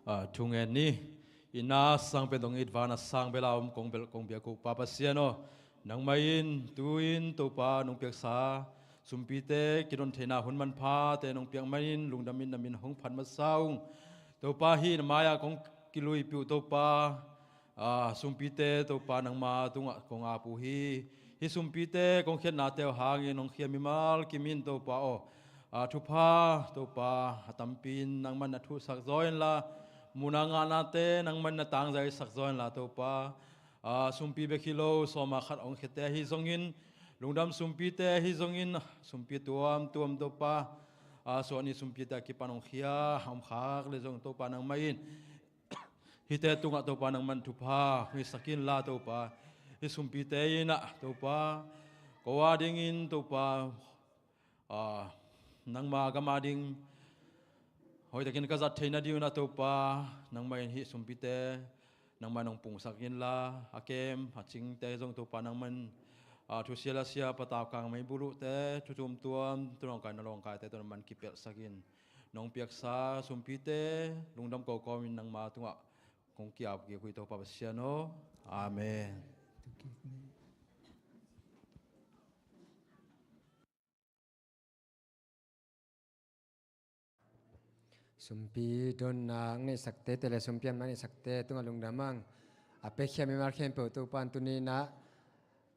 A, thungen ni. I na sang pen dong it, van a sang bel a om kong bel kong biak uh Pa Pasian aw, nangmah in tu-in Topa nong piaksa sumpite kidon theihna hun manphate nong piak manin lungdam in na min hong phat masa ung. Topa hih na mai-ah kong kiluipih uh Topa, a, sumpite Topa nangma tungah kong ap uh hi. Hih sumpite kong khiatnate uh hangin hong khia mimal kim in Topa aw, a, thupha Topa a tampi in nangman na thuhsak zaw inla, muna ngahnate nangman na tangzaisak zaw inla Topa, a, sumpi bek hi lo sawma khat hong khiate ahi zongin, lungdam sumpite ahi zongin, sumpi tuamtuam Topa, a, suahni sumpite a kipan hong khia a om khak le zong Topa nangmah in hihte tungah Topa nangman thupha hong hisak inla Topa, hih sumpite in ah Topa, ko a dingin Topa, a, nangma gam a ding hoihtakin ka zat theih nading un ah Topa, nangmah in hih sumpite nangman hong pungsak inla, a kem a cingte zong Topa nangman, a, thusia lasia, patau kang, meibuluhte, thu tuamtuam, tu nawngkai na lawngkaite tawh nangman kipelhsak in, nong piaksa sumpite lungdam kawkawmin nangma tungah kong ki-ap kik uh hi Topa Pasian aw. Amen. Sumpi donna ang neihsakte te le sumpi a neihsakte tungah lungdam ang. A piakhia mimal khempeuh Topa in tuni-in ah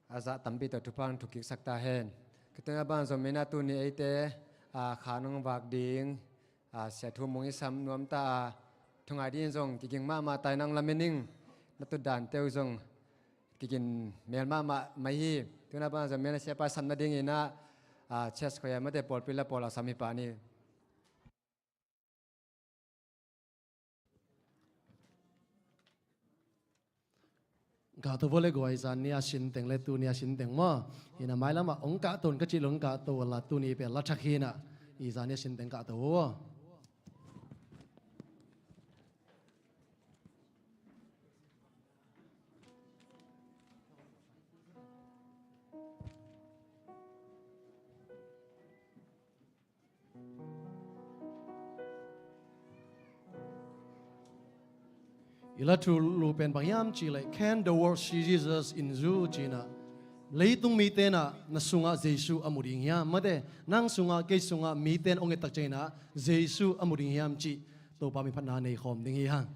a zah tampi tawh thupha hong thuk kiksak ta hen. Ka tungah bang zong mi-in ah tuni eite, a, kha nong vak ding, a, Sia Thu Mung i sam nuam ta a, thungai dingin zong kiging mahmah ta in, nang lamen ing, na tutdante uh zong kiging mel mahmah mai hi. Tuni-in ah bang zong mi-in ah siapa sam nadingin ah, a, church choir mate pawlpi la pawl a sam hi pah ni. Kahto vo le guai, zan ni a sinteng le tuni a sinteng maw? Hi na, mailamah hong kahto un ka cih lo hong kahto unla, tuni pen la thak hi na, i zan ni a sinteng kahto vo. I la thulu pen bang hiam cih leh, Can the world see Jesus in you? Ci-in ah, leitung mite in ah na sungah Jesu a mu ding hiam? Mate, nang sungah, kei sungah mite in hong et tak ciangin ah Jesu a mu ding hiam cih Topa min phatna nei khawm ding hi hang.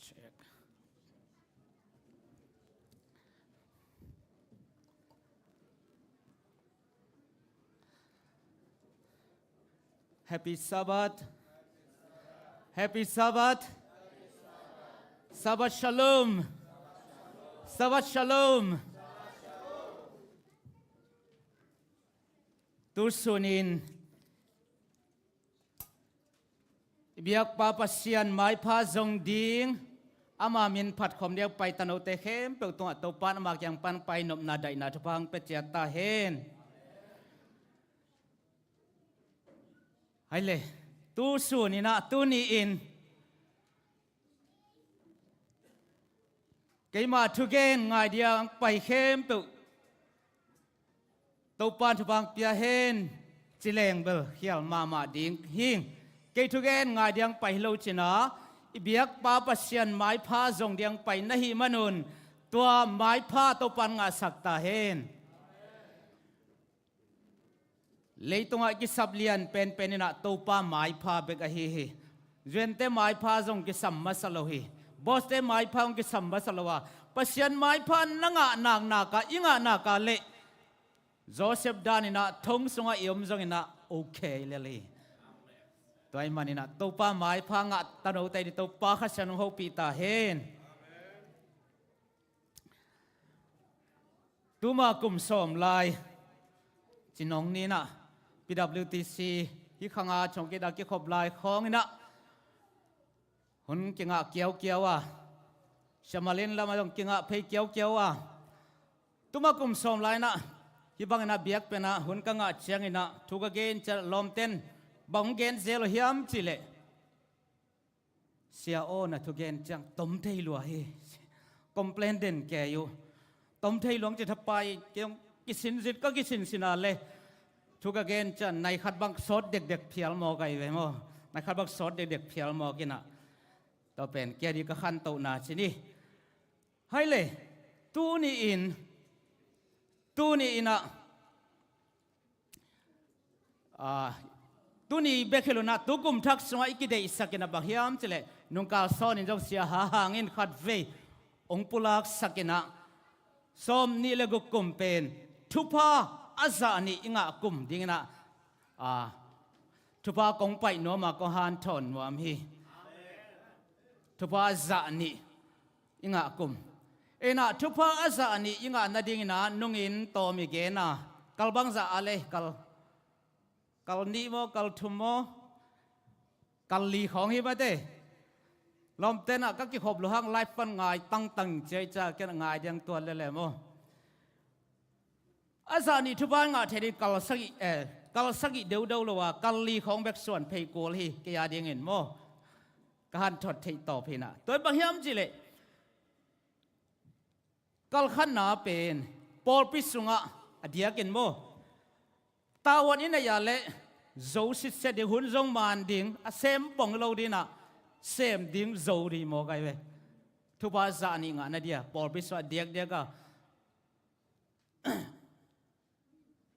Check. Happy Sabbath. Happy Sabbath. Sabbath Shalom. Sabbath Shalom. Tu sunin i biakpa Pasian maipha zong ding, ama min phatkhawm ding pai tanote khempeuh tungah Topa in ama kiang pan pai nopna daihna thupha hong pia ciat ta hen. Hai le, tu suninah, tu ni-in keima thugen ngai diang pai khempeuh Topa in thupha hong pia hen, ci leng bel khial mahmah ding hing. Kei thugen ngai diang pai hi lo cina, i biakpa Pasian maipha zong diang pai na hih manun, tua maipha Topa in ngahsak ta hen. Leitungah i kisap lian penpen inah Topa maipha bek ahi hi. Zuente maipha zong kisam masa lo hi. Bawste maipha zong kisam masa lo a, Pasian maipha na ngah naknak a, i ngah nak a leh Joseph dan inah thong sungah i om zong inah okay lel hi. Tua ahih maninah Topa maipha ngah tanote ding Topa Kha Siangtho in hong hopih ta hen. Tuma kum sawm lai cinong ninah P W T C hih khanga chongkit a kikhop lai khawng inah hun kingah kiaukiau a, Samarin lamah zong kingah phei kiaukiau a, tuma kum sawm lai inah hih bang inah biakpiakna hun ka ngah ciang inah thu ka gen ciang lawmten bang hong gen zel uh hiam cih leh, Sia aw, na thugen ciang tom thei lua hi. Complain den kei uh. Tom thei lua hong ci thapai, kei hong kisinzin, ka kisinsin a le thu ka gen ciang nai khat bang sawt dekdek phial mawk ahi ve maw. Nai khat bang sawt dekdek phial mawk inah, tua pen kei a ding ka khantohna ci ni. Hai le, tuni-in, tuni inah, ah, tuni bek hi lo inah, tu kum thak sungah i kideihsak inah bang hiam cih leh, nungkal sawnin zong Sia Ha Hang in khatvei hong pulaksak inah, sawm nih le guk kum pen thupha a zah nih i ngah kum ding inah, ah, thupha kong paih nuam a, kong hanthawn nuam hi. Thupha a zah nih i ngah kum. Inah thupha a zah nih i ngah nading inah nungin tawm i gen a, kal bangzah a le, kal, kal nih maw, kal thum maw, kal li khawng hi mate. Lawmten ah ka kikhop lo hang live pan ngai tangtang ciai ca, ken a ngai diang tuan lele maw. A zah nih thupha i ngah thei ding kal sagih, eh, kal sagih deuhdeuh lo a, kal li khawng bek suan phei kul hi, kei a dingin maw. Ka hanthot theih tawp hi inah. Tua in bang hiam cih leh, kal khatna pen pawlpi sungah a diakin maw, tavuan i neih a leh zo sitset ding, hun zong man ding, a sem pong lo ding inah sem ding zo ding mawk ahi ve. Thupha zah nih ngah nadia pawlpi sungah a diakdiak a,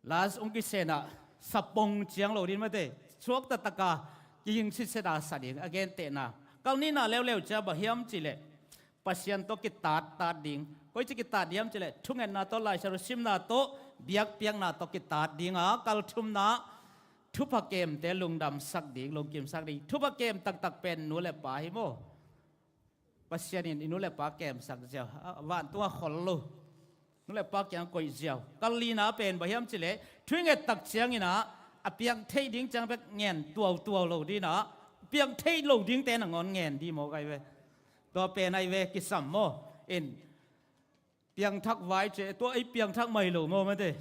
last hong kisen ah sapong ciang lo ding mate, suakta taka kihing sitset a sa ding a gentehna. Kal nihna leuleu ciang bang hiam cih leh, Pasian tawh kitattat ding. Koici kitat ding hiam cih leh, thungetna tawh, Lai Siangtho simna tawh, biakpiakna tawh kitat ding a, kal thumna thupha kemte lungdamsak ding, lungkimsak ding. Thupha kem taktak pen nu le pa hi maw. Pasian in i nu le pa kemsak ziau, a, vantungah khol lo. Nu le pa kiang koih ziau. Kal lina pen bang hiam cih leh, thu i nget tak ciang inah, a piang theih ding ciang bek ngen tuautuau lo ding inah, piang theih lo dingte nangawn ngen ding mawk ahi ve. Tua pen ahi ve, kisam maw. In, piangthak vai ci, tua ei piangthak mai lo maw mate.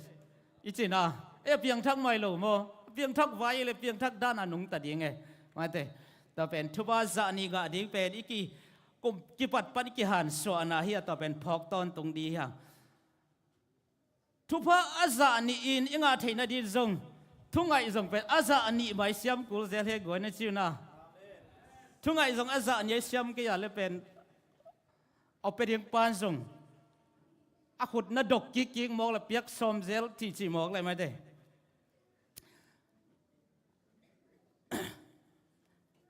I cina, ei a piangthak mai lo maw. Piangthak vai le piangthak dan a nungta ding e. Mate. Tua pen thupha zah nih ngah ding pen i ki, kum, kipat pan i kihansuahna hi a, tua pen phawk tawntung ding hi hang. Thupha a zah nih in i ngah theih nading zong, thungaih zong pen a zah nih mai siam kul zel hi guai na ci uh na. Thungaih zong a zah nih a siam kei a le pen, a pia ding pan zong a khut na dok kikkik mawk le, piak sawm zel cihcih mawk le mate.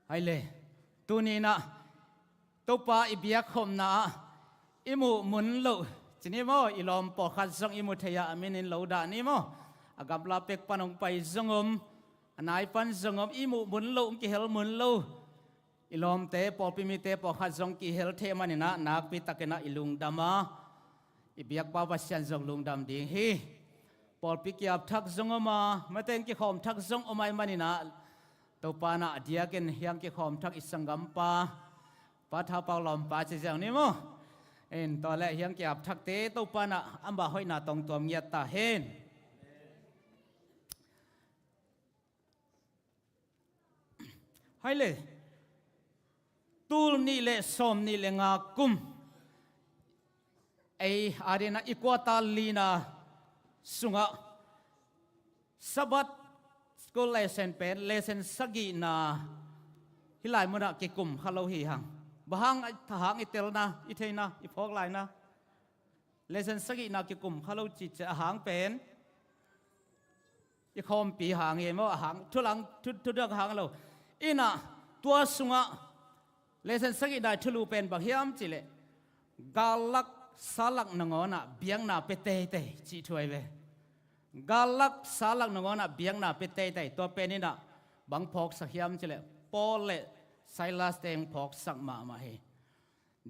Hai le, tuni inah Topa i biakkhopna ah i muh mun loh, ci ni maw, i lawm pawlkhat zong i mu thei ah a min in lo dah ni maw. A gamla pek pan hong pai zong om, a nai pan zong om, i muh mun loh, hong kihel mun lo i lawmte, pawlpi mite pawlkhat zong kihel thei manin ah nakpi takin ah i lungdam a, i biakpa Pasian zong lungdam ding hi. Pawlpi kiap thak zong om a, mate in kikhawm thak zong om ahih manin ah, Topa in ah a diakin hiang kikhawm thak i sanggampa Pa Thapau lawmpa ci ziau ni maw. In tua leh hiang kiap thakte Topa in ah amah hoihna tawh tuam ngiat ta hen. Hai le, tul nih le sawm nih le nga kum, ei adingin ah i quarter lina sungah Sabbath school lesson pen lesson sagihna hih lai munah kikum kha lo hi hang. Bang hang, a hang i telna, i theihna, i phawk laina, lesson sagihna kikum kha lo cih ciang a hang pen i khawmpi hang hi maw, a hang thu lang, thu, thu dang hang lo. In ah tua sungah lesson sagihna i thulu pen bang hiam cih leh, galak salak nangawn ah biakna pia teitei cih thu ahi ve. Galak salak nangawn ah biakna pia teitei, tua pen in ah bang phawksak hiam cih leh, Paul le Silas teng phawksak mahmah hi.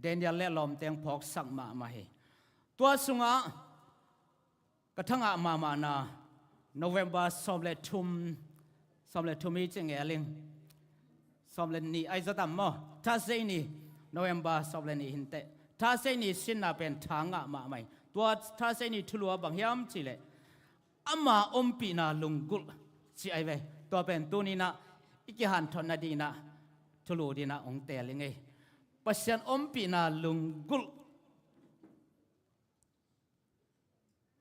Daniel le lawm teng phawksak mahmah hi. Tua sungah ka thangah mahmahna, November sawm le thum, sawm le thum hi ci nge ling. Sawm le nih ahi zaw tam maw. Thursday ni, November sawm le nih hi inteh. Thursday ni sinna pen thangah mahmah hi. Tua Thursday ni thulu ah bang hiam cih leh, ama ompihna lunggulh ci ahi ve. Tua pen tuni in ah i kihanthawn nadingin ah thulu dingin ah hong teel ing ei. Pasian ompihna lunggulh.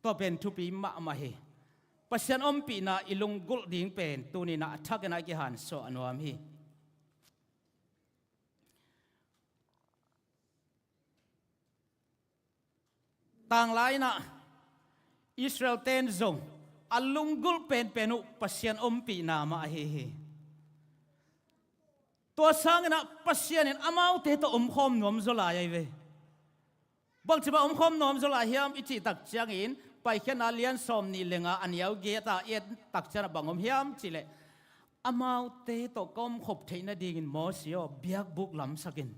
Tua pen thupi mahmah hi. Pasian ompihna i lunggulh ding pen tuni in ah a thakin ah i kihansuah a nuam hi. Tanglai in ah Israel ten zong a lunggulh penpen uh Pasian ompihna mah ahi hi. Tua sangin ah Pasian in amaute tawh omkhawm nuam zaw lai ahi ve. Bangci bang omkhawm nuam zaw lai hiam i cih tak ciangin, Paikhiatna lian sawm nih le nga a neu giat ah i et tak ciangin ah bang om hiam cih leh, amaute tawh ka omkhop theih nadingin Mosi aw, biakbuk lamsak in.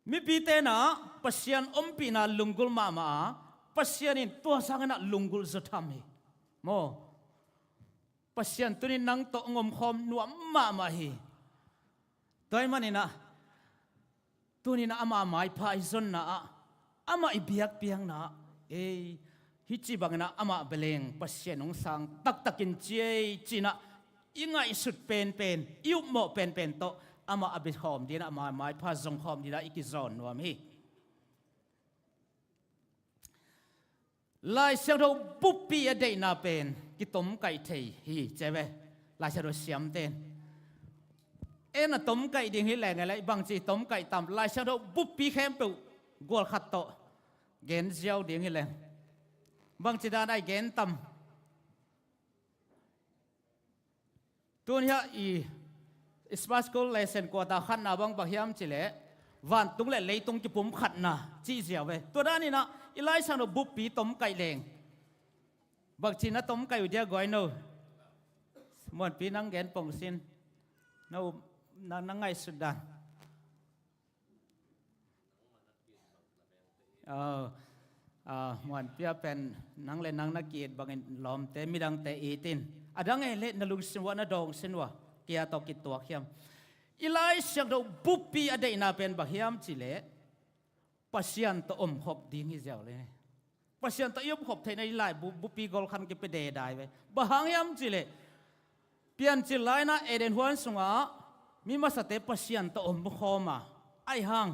Mipite in ah Pasian ompihna lunggulh mahmah a, Pasian in tua sangin ah lunggulh zaw tham hi. Maw. Pasian tuni in nang tawh hong omkhawm nuam mahmah hi. Tua ahih manin ah, tuni in ah amah maipha i zonna ah, amah i biakpiakna ah, ei, hih ci bangin ah amah bia leng Pasian hong sang taktakin ci ei ci-in ah i ngaihsut penpen, i upmawh penpen tawh amah a biakhawm dingin ah, amah maipha zongkhawm dingin ah i kizawn nuam hi. Lai Siangtho buppi a deihna pen kitomkaih thei hi ci ve. Lai Siangtho siamten, en a tomkaih ding hi leng leh bangci tomkaih tam, Lai Siangtho buppi khempeuh gual khat tawh gen ziau ding hi leng bangci dan a i gen tam. Tun hiah i Sabbath School lesson quarter khatna bang bang hiam cih leh, vantung le leitung kipumkhatna cih ziau ve. Tua danin ah i Lai Siangtho buppi tomkaih leng, bangci na tomkaih uh dia guai no? Muanpi nang gen pong sin. No, na, na ngaihsut dan. Aw, ah, Muanpi a pen nang le nang na ki-it bangin lawmte midangte it in. A dang ei leh na lungsim uah, na dawngsin uah, kia tawh kituak hiam? I Lai Siangtho buppi a deihna pen bang hiam cih leh, Pasian tawh omkhop ding hi ziau le. Pasian tawh i omkhop theihna i lai bu-, buppi gol khat kipia dedai ve. Bang hang hiam cih leh, Piancil lai-in ah Eden huan sungah mi masate Pasian tawh omkhawm a, ahih hang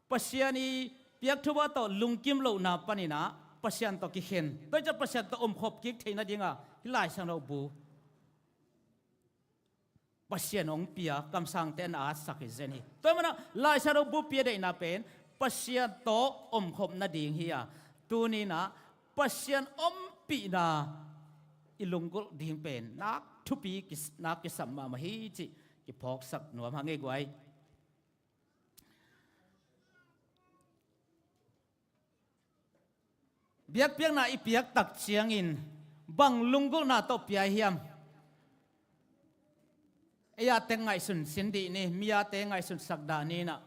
Pasian i piak thupha tawh lungkim lohna panin ah Pasian tawh kikhen, tua ciang Pasian tawh omkhop kik theih nadingin hih Lai Siangtho bu Pasian hong pia, kamsangte na atsak hi zen hi. Tua ahih manin ah Lai Siangtho buppi a deihna pen Pasian tawh omkhop nading hi a, tuni-in ah Pasian ompihna i lunggulh ding pen nak thupi kis-, nak kisam mahmah hi cih kiphawksak nuam hang ei guai. Biakpiakna i piak tak ciangin bang lunggulhna tawh pia hiam? Ei-a teng ngaihsun sin dih ni, mi-a te ngaihsun sak dah ni inah.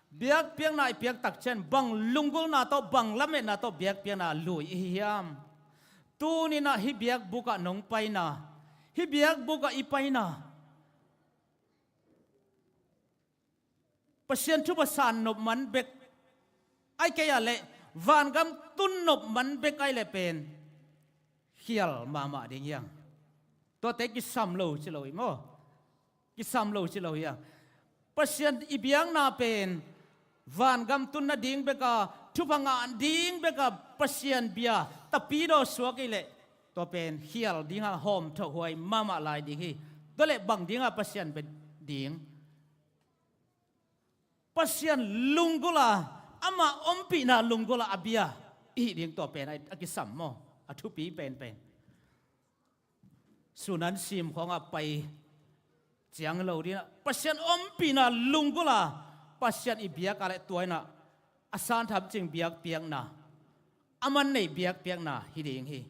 Biakpiakna i piak tak ciang bang lunggulhna tawh, bang lametna tawh biakpiakna lui i hi hiam? Tuni inah hih biakbuk ah nong paina, hih biakbuk ah i paina, Pasian thupha san nop man bek, ahih kei a leh vangam tun nop man bek ahih leh pen khial mahmah ding hiang. Tuate kisam lo ci lo hi maw? Kisam lo ci lo hiang. Pasian i biakna pen vangam tun nading bek a, thupha ngah ding bek a Pasian bia tapidaw suak i leh, tua pen khial ding a, hawmthawh huai mahmah lai ding hi. Tua leh bang ding a Pasian bia ding? Pasian lunggulh a, amah ompihna lunggulh a a bia i hih ding, tua pen a, a kisam maw? A thupi penpen. Sunan sim khawngah pai ciang lo ding a, Pasian ompihna lunggulh a Pasian i biak a leh tua inah a san tham cing biakpiakna, a man nei biakpiakna hi ding hi.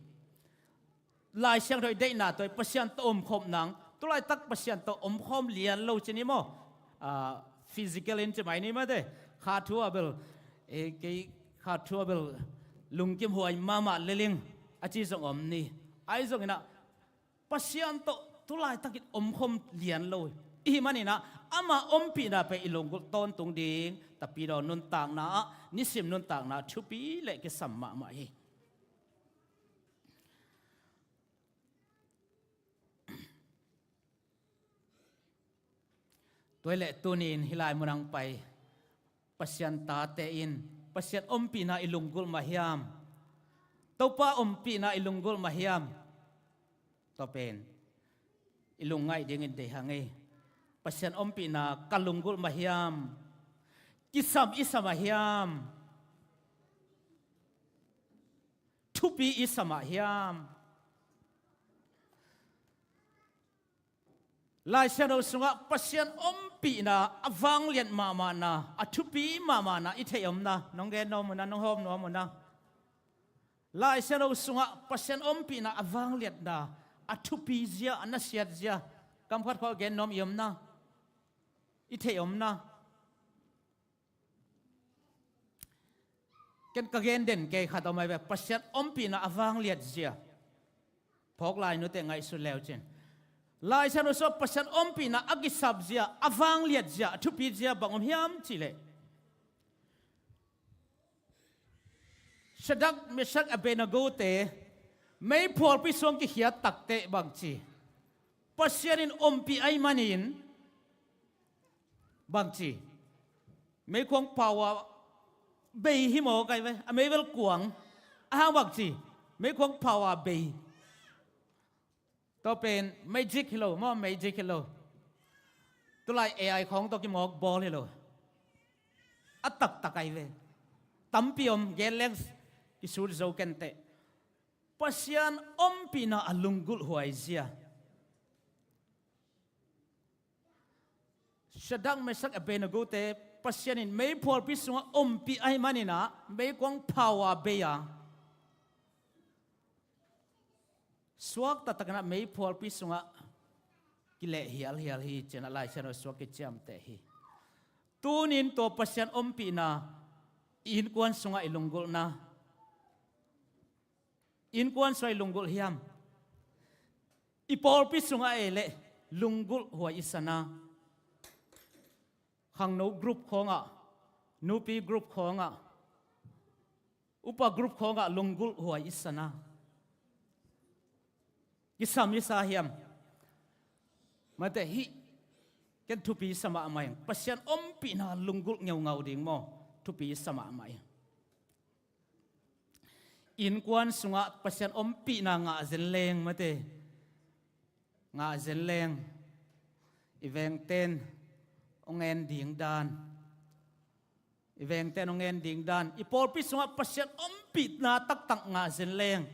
Lai Siangtho i deihna tawh Pasian tawh omkhop nang, tulaitak Pasian tawh omkhawm lian lo ci ni maw? Ah, physical in ci mai ni mate, kha thu a bel, eh, kei kha thu a bel lungkim huai mahmah lel ing a ci zong om ni. Ahi zongin ah Pasian tawh tulaitak in omkhawm lian lo i hih manin ah, ama ompihna pen i lunggulh tawntung ding tapidaw nuntakna ah, nisim nuntakna thupi leh kisam mahmah hi. Tua hi leh tuni in hih lai mun ah hong pai Pasian tate in Pasian ompihna i lunggulh mah hiam? Topa ompihna i lunggulh mah hiam? Tua pen i lungngaih dingin deih hang ei. Pasian ompihna ka lunggulh mah hiam? Kisam i sa mah hiam? Thupi i sa mah hiam? Lai Siangtho sungah Pasian ompihna a vangliat mahmahna, a thupi mahmahna i theih om na, nong gen nuam uh na, nong hawm nuam uh na. Lai Siangtho sungah Pasian ompihna a vangliatna, a thupi zia, a nasiat zia, kam khat khawng gen nuam i om na, i theih om na. Ken ka gen den kei khat om ai ve, Pasian ompihna a vangliat zia. Phawk lai nute ngaihsun leu cin. Lai Siangtho sungah Pasian ompihna a kisap zia, a vangliat zia, a thupi zia bang om hiam cih leh, Shadrach, Meshach, Abednego te meiphualpi sung kikhiat takteh bang ci? Pasian in ompih ahih manin bang ci? Meikuang pau a bei hi maw kai ve? A mei bel kuang. A hang bang ci? Meikuang pau a bei. Tua pen magic hi lo maw, magic hi lo. Tulai A I khawng tawh kimawk bawl hi lo. A taktak ahi ve. Tampi om, gen leng kisut zo kenteh. Pasian ompihna a lunggulh huai zia. Shadrach, Meshach, Abednego te Pasian in meiphualpi sungah ompih ahih manin ah meikuang pau a bei a, suak taktak in ah meiphualpi sungah kileh hialhial hi ci-in ah Lai Siangtho sungah kiciamteh hi. Tuni in tua Pasian ompihna i innkuan sungah i lunggulhna, innkuan sungah i lunggulh hiam? I pawlpi sungah ei leh lunggulh huai i sa na. Khangno group khawngah, nupi group khawngah, upa group khawngah lunggulh huai i sa na. Kisam i sa hiam? Mate, hih ken thupi sa mahmah ing. Pasian ompihna lunggulh ngeungau ding maw? Thupi sa mahmah ing. Innkuan sungah Pasian ompihna ngah zen leng mate. Ngah zen leng. I vengten hong en ding dan. I vengten hong en ding dan. I pawlpi sungah Pasian ompihna taktak ngah zen leng.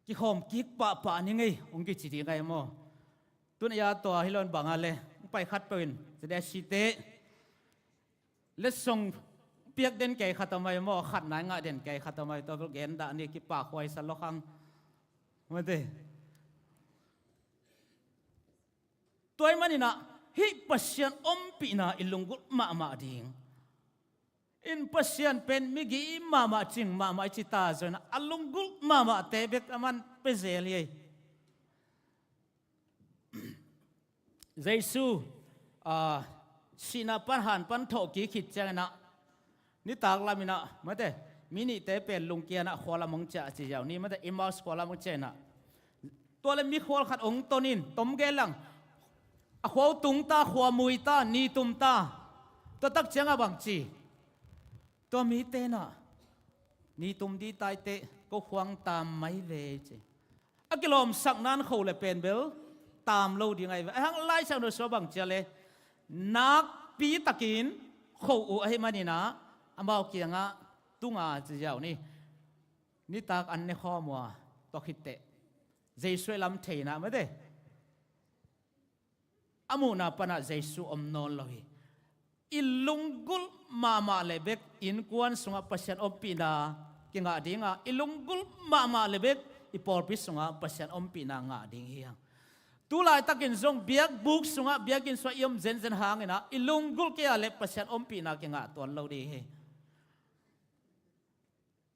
Kikhawm kik pahpah ni ngei, hong kici ding ahi maw? Tun a tua hi lo in bang a le, hong pai khat peuh in, Z S C te letsong piak den kei khat om ai maw, khat nai ngah den kei khat om ai, tua bel gen dah ni, kipak huai sa lok hang. Mate. Tua ahih manin ah, hih Pasian ompihna i lunggulh mahmah ding. In Pasian pen migi mahmah, cing mahmah i ci ta zongin ah, a lunggulh mahmahte bek aman pia zel hi. Jesu, ah, sihna pan han pan thawh kik khit ciangin ah, nitak lamin ah, mate, mi nihte pen lungkian ah khua lam hong ciah ci ziau ni, mate, Emmaus khua lam hong ciah in ah, tua leh mikhual khat hong ton in, tom gen lang, a khua uh tung ta, khua mui ta, ni tum ta. Tua tak ciangah bang ci? Tua mite in ah, ni tum ding ta hi teh, ko khua hong tam mai ve ci. A kilawmsakna in kho leh pen bel tam lo ding ahi ve. Ahih hang Lai Siangtho sung ah bang ci a leh, nakpi takin kho uh ahih manin ah, amau kiangah tung a ci ziau ni. Nitak an ne khawm uh a, tua khit teh Jesu i lam thei in ah, mate, a muhna pan ah Jesu om nawn lo hi. I lunggulh mahmah leh bek innkuan sungah Pasian ompihna kingah ding a, i lunggulh mahmah leh bek i pawlpi sungah Pasian ompihna ngah ding hi hang. Tu laitakin zong biakbuk sungah, biakinn sungah i om zenzen hangin ah, i lunggulh kei a leh Pasian ompihna kingah tuan lo ding hi.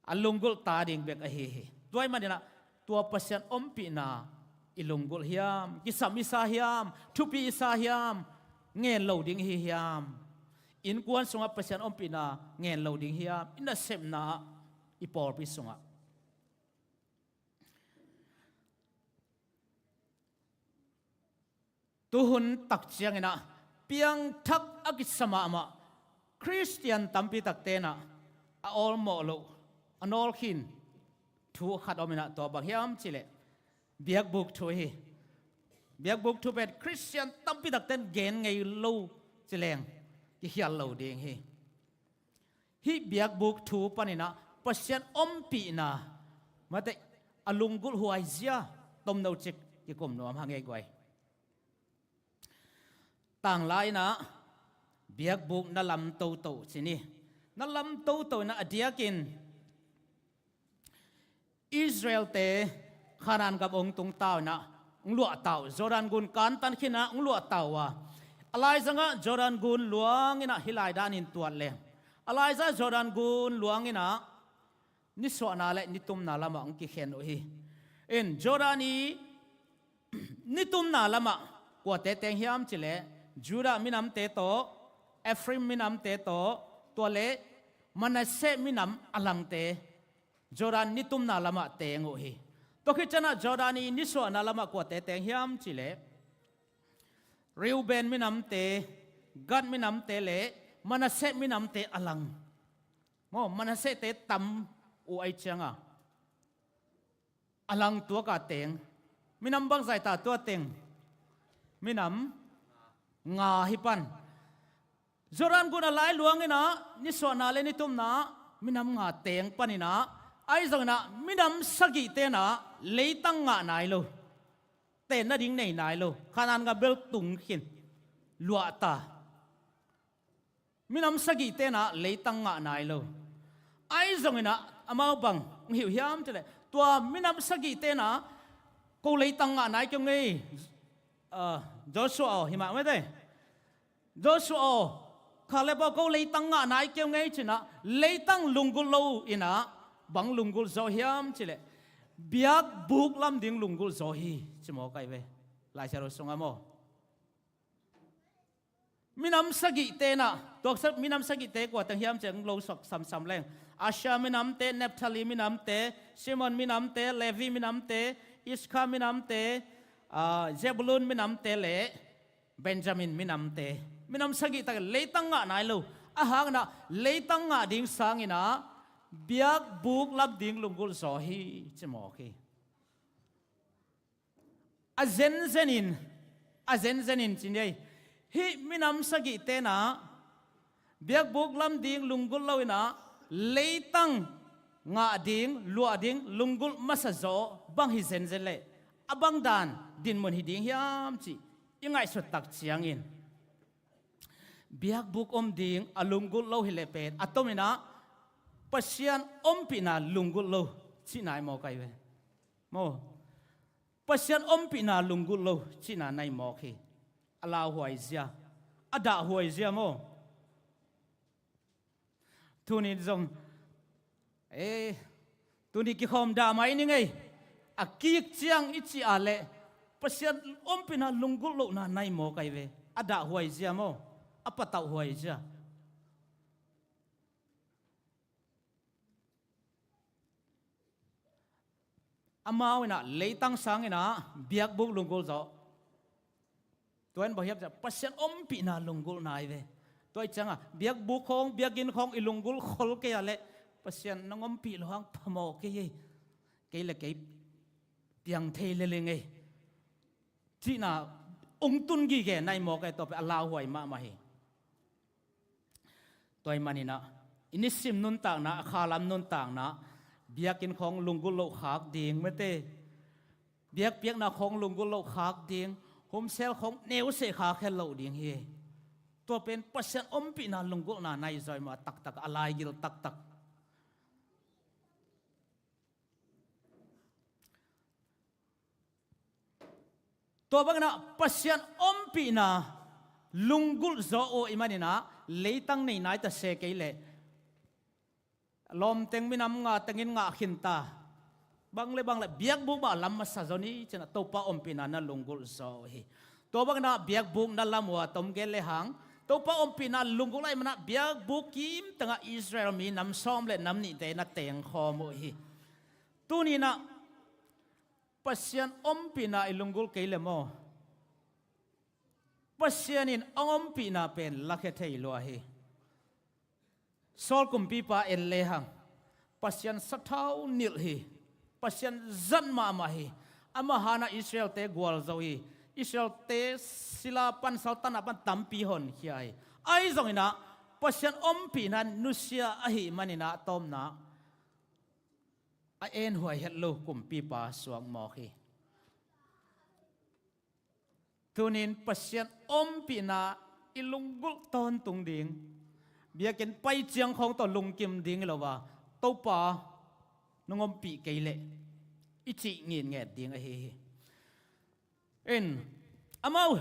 A lunggulh ta ding bek ahi hi. Tua ahih manin ah, tua Pasian ompihna i lunggulh hiam, kisam i sa hiam, thupi i sa hiam, ngen lo ding hi hiam? Innkuan sungah Pasian ompihna ngen lo ding hiam, i nasepna ah, i pawlpi sungah? Tuhun tak ciangin ah, piangthak a kisa mahmah Khristian tampi takte in ah, a awlmawh loh, a nawlkhin thu khat om in ah, tua bang hiam cih leh, biakbuk thu hi. Biakbuk thu pen Khristian tampi takte in gen ngei lo ci leng, kikhial lo ding hi. Hih biakbuk thu panin ah Pasian ompihna, mate, a lunggulh huai zia tomno cik kikum nuam hang ei guai. Tangla in ah, biakbuk na lam toto ci ni. Na lam toto in ah, a diakin Israel-te Kanaan gam hong tung ta uh in ah, hong luah ta uh. Jordan gun kantan khin ah hong luah ta uh a, a laizang ah Jordan gun luang in ah, hih lai danin tuat leng, a laizang Jordan gun luang in ah, nisuahna leh nitumna lamah hong kikhen uh hi. In, Jordan i nitumna lamah kuate teng hiam cih leh, Judah minamte tawh, Ephraim minamte tawh, tua leh Manasseh minam a langte, Jordan nitumna lamah teng uh hi. Tua khit ciangin ah Jordan i nisuahna lamah kuate teng hiam cih leh, Reuben minamte, Gad minamte leh Manasseh minamte a lang. Maw, Manasseh-te tam uh ahih ciangin ah, a lang tuak a teng. Minam bangzah ta tua teng? Minam nga hi pan. Jordan gun a lai luang in ah, nisuahna leh nitumna, minam nga teng panin ah, ahi zongin ah, minam sagihte in ah, leitang ngah nai lo. Tenna ding nei nai lo. Kanaan gam bel tung khin, luah ta. Minam sagihte in ah leitang ngah nai lo. Ahi zongin ah amau bang hong hi uh hiam cih leh, tua minam sagihte in ah, ko leitang ngah nai kei ung ei, ah, Joshua aw, hi mah mate. Joshua aw, Caleb aw, ko leitang ngah nai kei ung ei ci-in ah, leitang lunggulh lo in ah, bang lunggulh zaw hiam cih leh, biakbuk lam ding lunggulh zaw hi, ci mawk ahi ve. Lai Siangtho sungah maw. Minam sagihte in ah, tuaksa minam sagihte kua teng hiam cih leh lo suak samsam leng. Asher minamte, Naphtali minamte, Simeon minamte, Levi minamte, Issachar minamte, ah, Zebulun minamte leh Benjamin minamte. Minam sagih tak leitang ngah nai lo. Ahih hangin ah leitang ngah ding sangin ah biakbuk lam ding lunggulh zaw hi, ci mawk hi. A zenzen in, a zenzen in ci ni ei. Hih minam sagihte in ah, biakbuk lam ding lunggulh lo in ah, leitang ngah ding, luah ding, lunggulh masa zaw bang hi zenzen leh, a bang dan dinmun hi ding hiam cih i ngaihsut tak ciangin, Biakbuk om ding a lunggulh lo hi leh pen a tomin ah Pasian ompihna lunggulh lo cihna i mawk ahi ve. Maw, Pasian ompihna lunggulh lo cihna na i mawk hi. A lauhuai zia, a dahhuai zia maw. Tuni zong e, tuni kikhawm dah mai ni ngei, a kik ciang i cih a leh Pasian ompihna lunggulh lohna na i mawk ahi ve. A dahhuai zia maw, a patauhhuai zia. Amau in ah leitang sangin ah biakbuk lunggulh zawh. Tua in bang hiam ciah Pasian ompihna lunggulhna ahi ve. Tua i ciangah biakbuk khawng, biakinn khawng i lunggulh khol kei a leh Pasian nang ompih lo hang phamawh kei ei. Kei le kei piang thei lel ing ei cihna ong tun gige na i mawk ahi. Tua pen a lauhuai mahmah hi. Tua ahih manin ah i nisim nuntakna, a khalam nuntakna, biakinn khawng lunggulh loh khak ding mate, biakpiakna khawng lunggulh loh khak ding, humsel khawng neuseh khak het loh ding hi. Tua pen Pasian ompihna lunggulhna na i zawh maw, a taktak, a laigil taktak. Tua bangin ah Pasian ompihna lunggulh zaw uh ahih manin ah leitang nei nai ta se kei leh lawmteng minam nga tengin ngah khin ta. Bang le bang le biakbuk mah lam masa zaw ni ci-in ah Topa ompihna na lunggulh zaw uh hi. Tua bangin ah biakbuk na lam uh a tom gen le hang, Topa ompihna lunggulh ahih manin ah biakbuk kim tengah Israel mi nam sawm le nam nihte na tengkhawm uh hi. Tuni-in ah Pasian ompihna i lunggulh kei le maw, Pasian in a ompihna pen lakhia thei lua hi. Saul kumpipa en le hang, Pasian sathau nilh hi. Pasian zat mahmah hi. Amah hanah Israelte gualzo hi. Israelte sila pan, saltanna pan tampi honkhia hi. Ahi zongin ah Pasian ompihna nusia ahih manin ah a tawpna a enhuai het lo kumpipa suak mawk hi. Tunin Pasian ompihna i lunggulh tawntung ding, biakinn pai ciang khawng tawh lungkim ding hi lo a, Topa nong ompih kei leh i cih ngitnget ding ahi hi. In, amau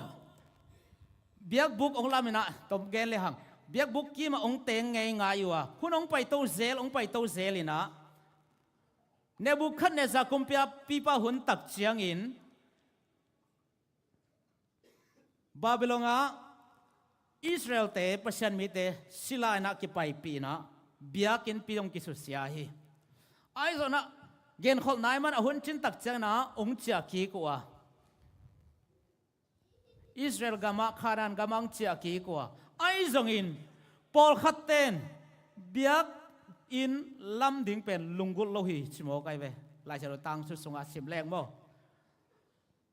biakbuk ong lam in ah, tom gen le hang, biakbuk kimah ong teng ngeingai uh a, hun ong paito zel, ong paito zel in ah, Nebuchadnezzar kumpipa hun tak ciangin Babylon ah Israelte, Pasian mite sila in ah kipaipih in ah biakinnpi zong kisusia hi. Ahi zongin ah genkholh nai man a hun cin tak ciangin ah ong ciah kik uh a, Israel gamah, Kanaan gamah ong ciah kik uh a. Ahi zongin pawlkhatte in biakinn lam ding pen lunggulh lo hi ci mawk ahi ve. Lai Siangtho tangthu sungah sim leng maw,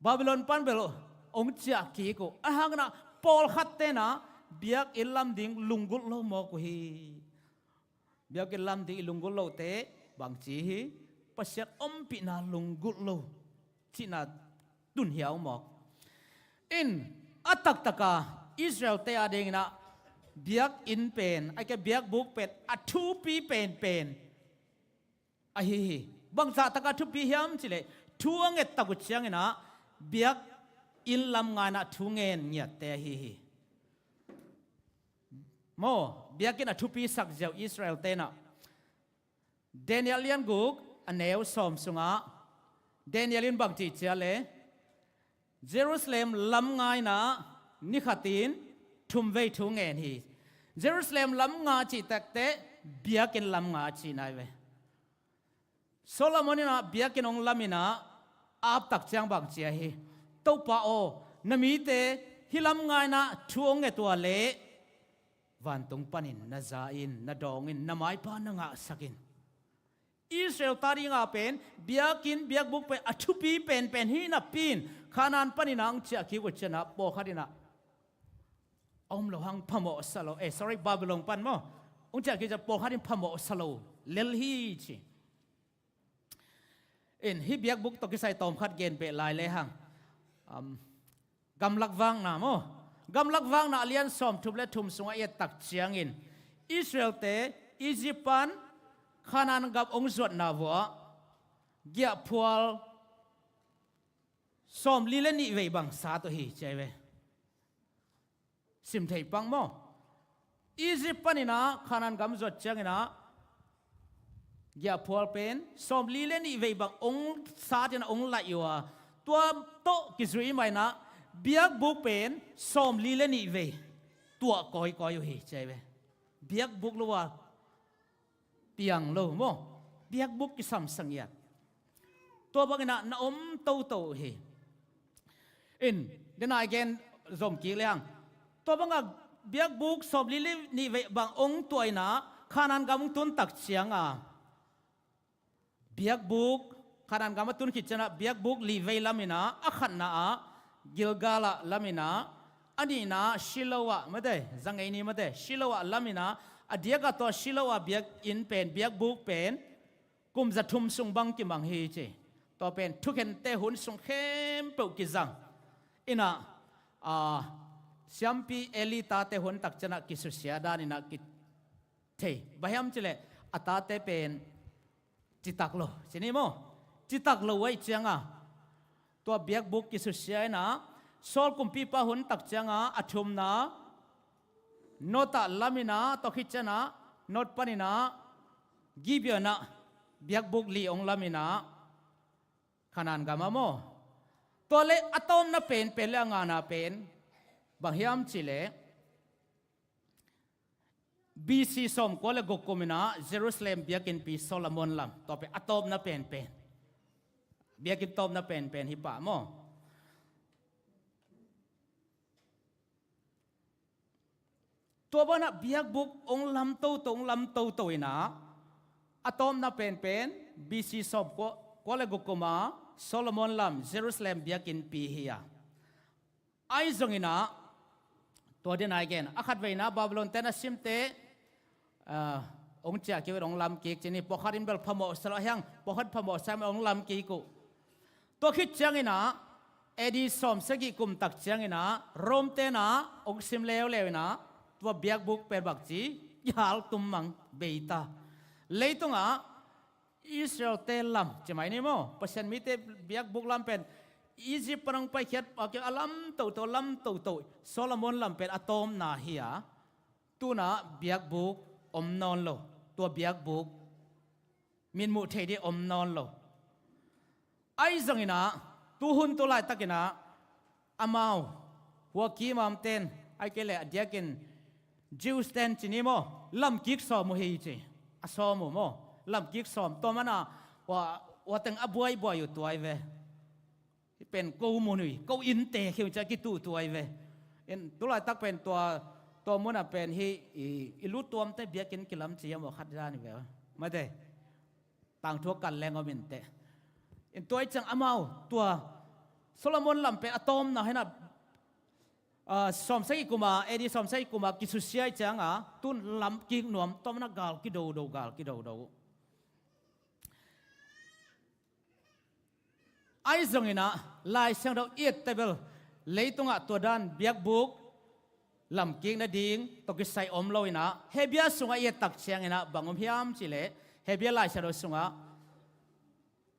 Babylon pan bel ong ciah kik uh. Ahih hangin ah pawlkhatte in ah biakinn lam ding lunggulh lo mawk uh hi. Biakinn lam ding i lunggulh lote bangci hi, Pasian ompihna lunggulh lo cihna tun hiau mawk. In, a taktaka Israelte adingin ah biakinn pen, ahih kei leh biakbuk pen a thupi penpen ahi hi. Bangzah taka thupi hiam cih leh thu a nget tak uh ciangin ah biakinn lam ngai in ah thu ngen ngiatte ahi hi. Maw, biakinn a thupi sak ziau Israelte in ah. Daniel lian guk a neu sawm sungah Daniel in bang ci ciah leh, Jerusalem lam ngai in ah ni khatin thum vei thu ngen hi. Jerusalem lam nga cih takteh biakinn lam nga cihna ahi ve. Solomon in ah biakinn ong lam in ah a ap tak ciang bang ci ahi hi. Topa aw, na mite hih lam ngai in ah thu ong nget uh a leh vantung panin na za in, na dawng in, na maipa na ngahsak in. Israel ta dingah pen biakinn, biakbuk pen a thupi penpen hi napi-in Kanaan panin ah ong ciah kik uh ciangin ah pawlkhat in ah a om lo hang phamawhsa lo, eh, sorry, Babylon pan maw, ong ciah kik ciang pawlkhat in phamawhsa lo lel hi ci. In, hih biakbuk tawh kisai tawmkhat gen beh lai le hang, um, gamlak vakna maw, Gamlak Vakna a lian sawmthum le thum sungah i et tak ciangin Israelte Egypt pan Khanaan gam ong zuatna vuah giahphual sawmli le nih vei bang sat uh hi ci ahi ve. Sim thei pang maw? Egypt paninah Khanaan gam zuat cianginah giahphual pen sawmli le nih vei bang ong satinah ong laih uh a, tua tawh kizui mainah biakbuk pen sawmli le nih vei tuah kawikawi uh hi ci ahi ve. Biakbuk lo a piang lo maw? Biakbuk kisamsang iat. Tua banginah na om toto uh hi. In, dena i gen zom kik liang. Tua bangah biakbuk sawmli le nih vei bang ong tuah inah Khanaan gam ong tun tak cianga biakbuk, Khanaan gam a tun khit cianah biakbuk li vei laminah a khatna ah Gilgal ah laminah, a nihna Shiloh ah mate, zangei ni mate, Shiloh ah laminah, a diakah tua Shiloh ah biakinn pen, biakbuk pen kum za thum sung bang kimang hi ci. Tua pen thukhente hun sung khempeuh kizang inah, a, siampi Eli tate hun tak cianah kisusia daninah kithei. Bang hiam cileh a tate pen citak lo ci ni maw? Citak lo uh ahih cianga tua biakbuk kisusia inah Saul kumpipa hun tak cianga a thumna Nob ah laminah, tua khit cianah Nob paninah Gibeon ah biakbuk li ong laminah Khanaan gam ah maw? Tua le a tawpna penpen le a ngana pen bang hiam cileh B C sawmkua le guk kuminah Jerusalem biakinnpi Solomon lam, tua pen a tawpna penpen, biakinn tawpna penpen hi pah maw? Tua banah biakbuk ong lam toto, ong lam toto inah a tawpna penpen B C sawmkua le guk kuma Solomon lam Jerusalem biakinnpi hi a. Ahi zonginah tua dena i gen a khatveina Babylon ten a simte, a, ong ciah kik uh, ong lam kik ci ni, pawlkhat in bel phamawh sa lo hiang, pawlkhat phamawh sa ong lam kik uh. Tua khit cianginah A D sawmsagih kum tak cianginah Rome tenah ong sim leuleu inah tua biakbuk pen bak ci, i hal tum mang beita. Leitungah Israelte lam ci mai ni maw? Pasian mite biakbuk lam pen Egypt pan ong paikhiat a lam toto, lam toto, Solomon lam pen a tawpna hi a, tunah biakbuk om nawn lo. Tua biakbuk mitmuh thei ding om nawn lo. Ahi zonginah tuhun tu laitakinah amau hua kimamten, ahih kei leh a diakin Jews ten ci ni maw, lamkik sawm uh hi ci. A sawm uh maw? Lamkik sawm, tua mana ua, ua teng a buaibuai uh tuai ve. Hih pen ko mun uh hi, ko innte kheu cia kituhtuai ve. In, tu laitak pen tua, tua munah pen hih i, i lu tuamte biakinn kilam ci hiam aw, khat dan hi ve. Mate. Tangthu a kan leng om inteh. In tua i ciang amau tua Solomon lam pen a tawpna hinah, a, sawmsagih kuma, A D sawmsagih kuma kisusia i cianga tun lamkik nuam, tua mana gal kidodo, gal kidodo. Ahi zonginah Lai Siangtho i ette bel leitungah tua dan biakbuk lamkik nading tawh kisai om lo inah, Hebru sungah i et tak cianginah bang om hiam cihleh, Hebru Lai Siangtho sungah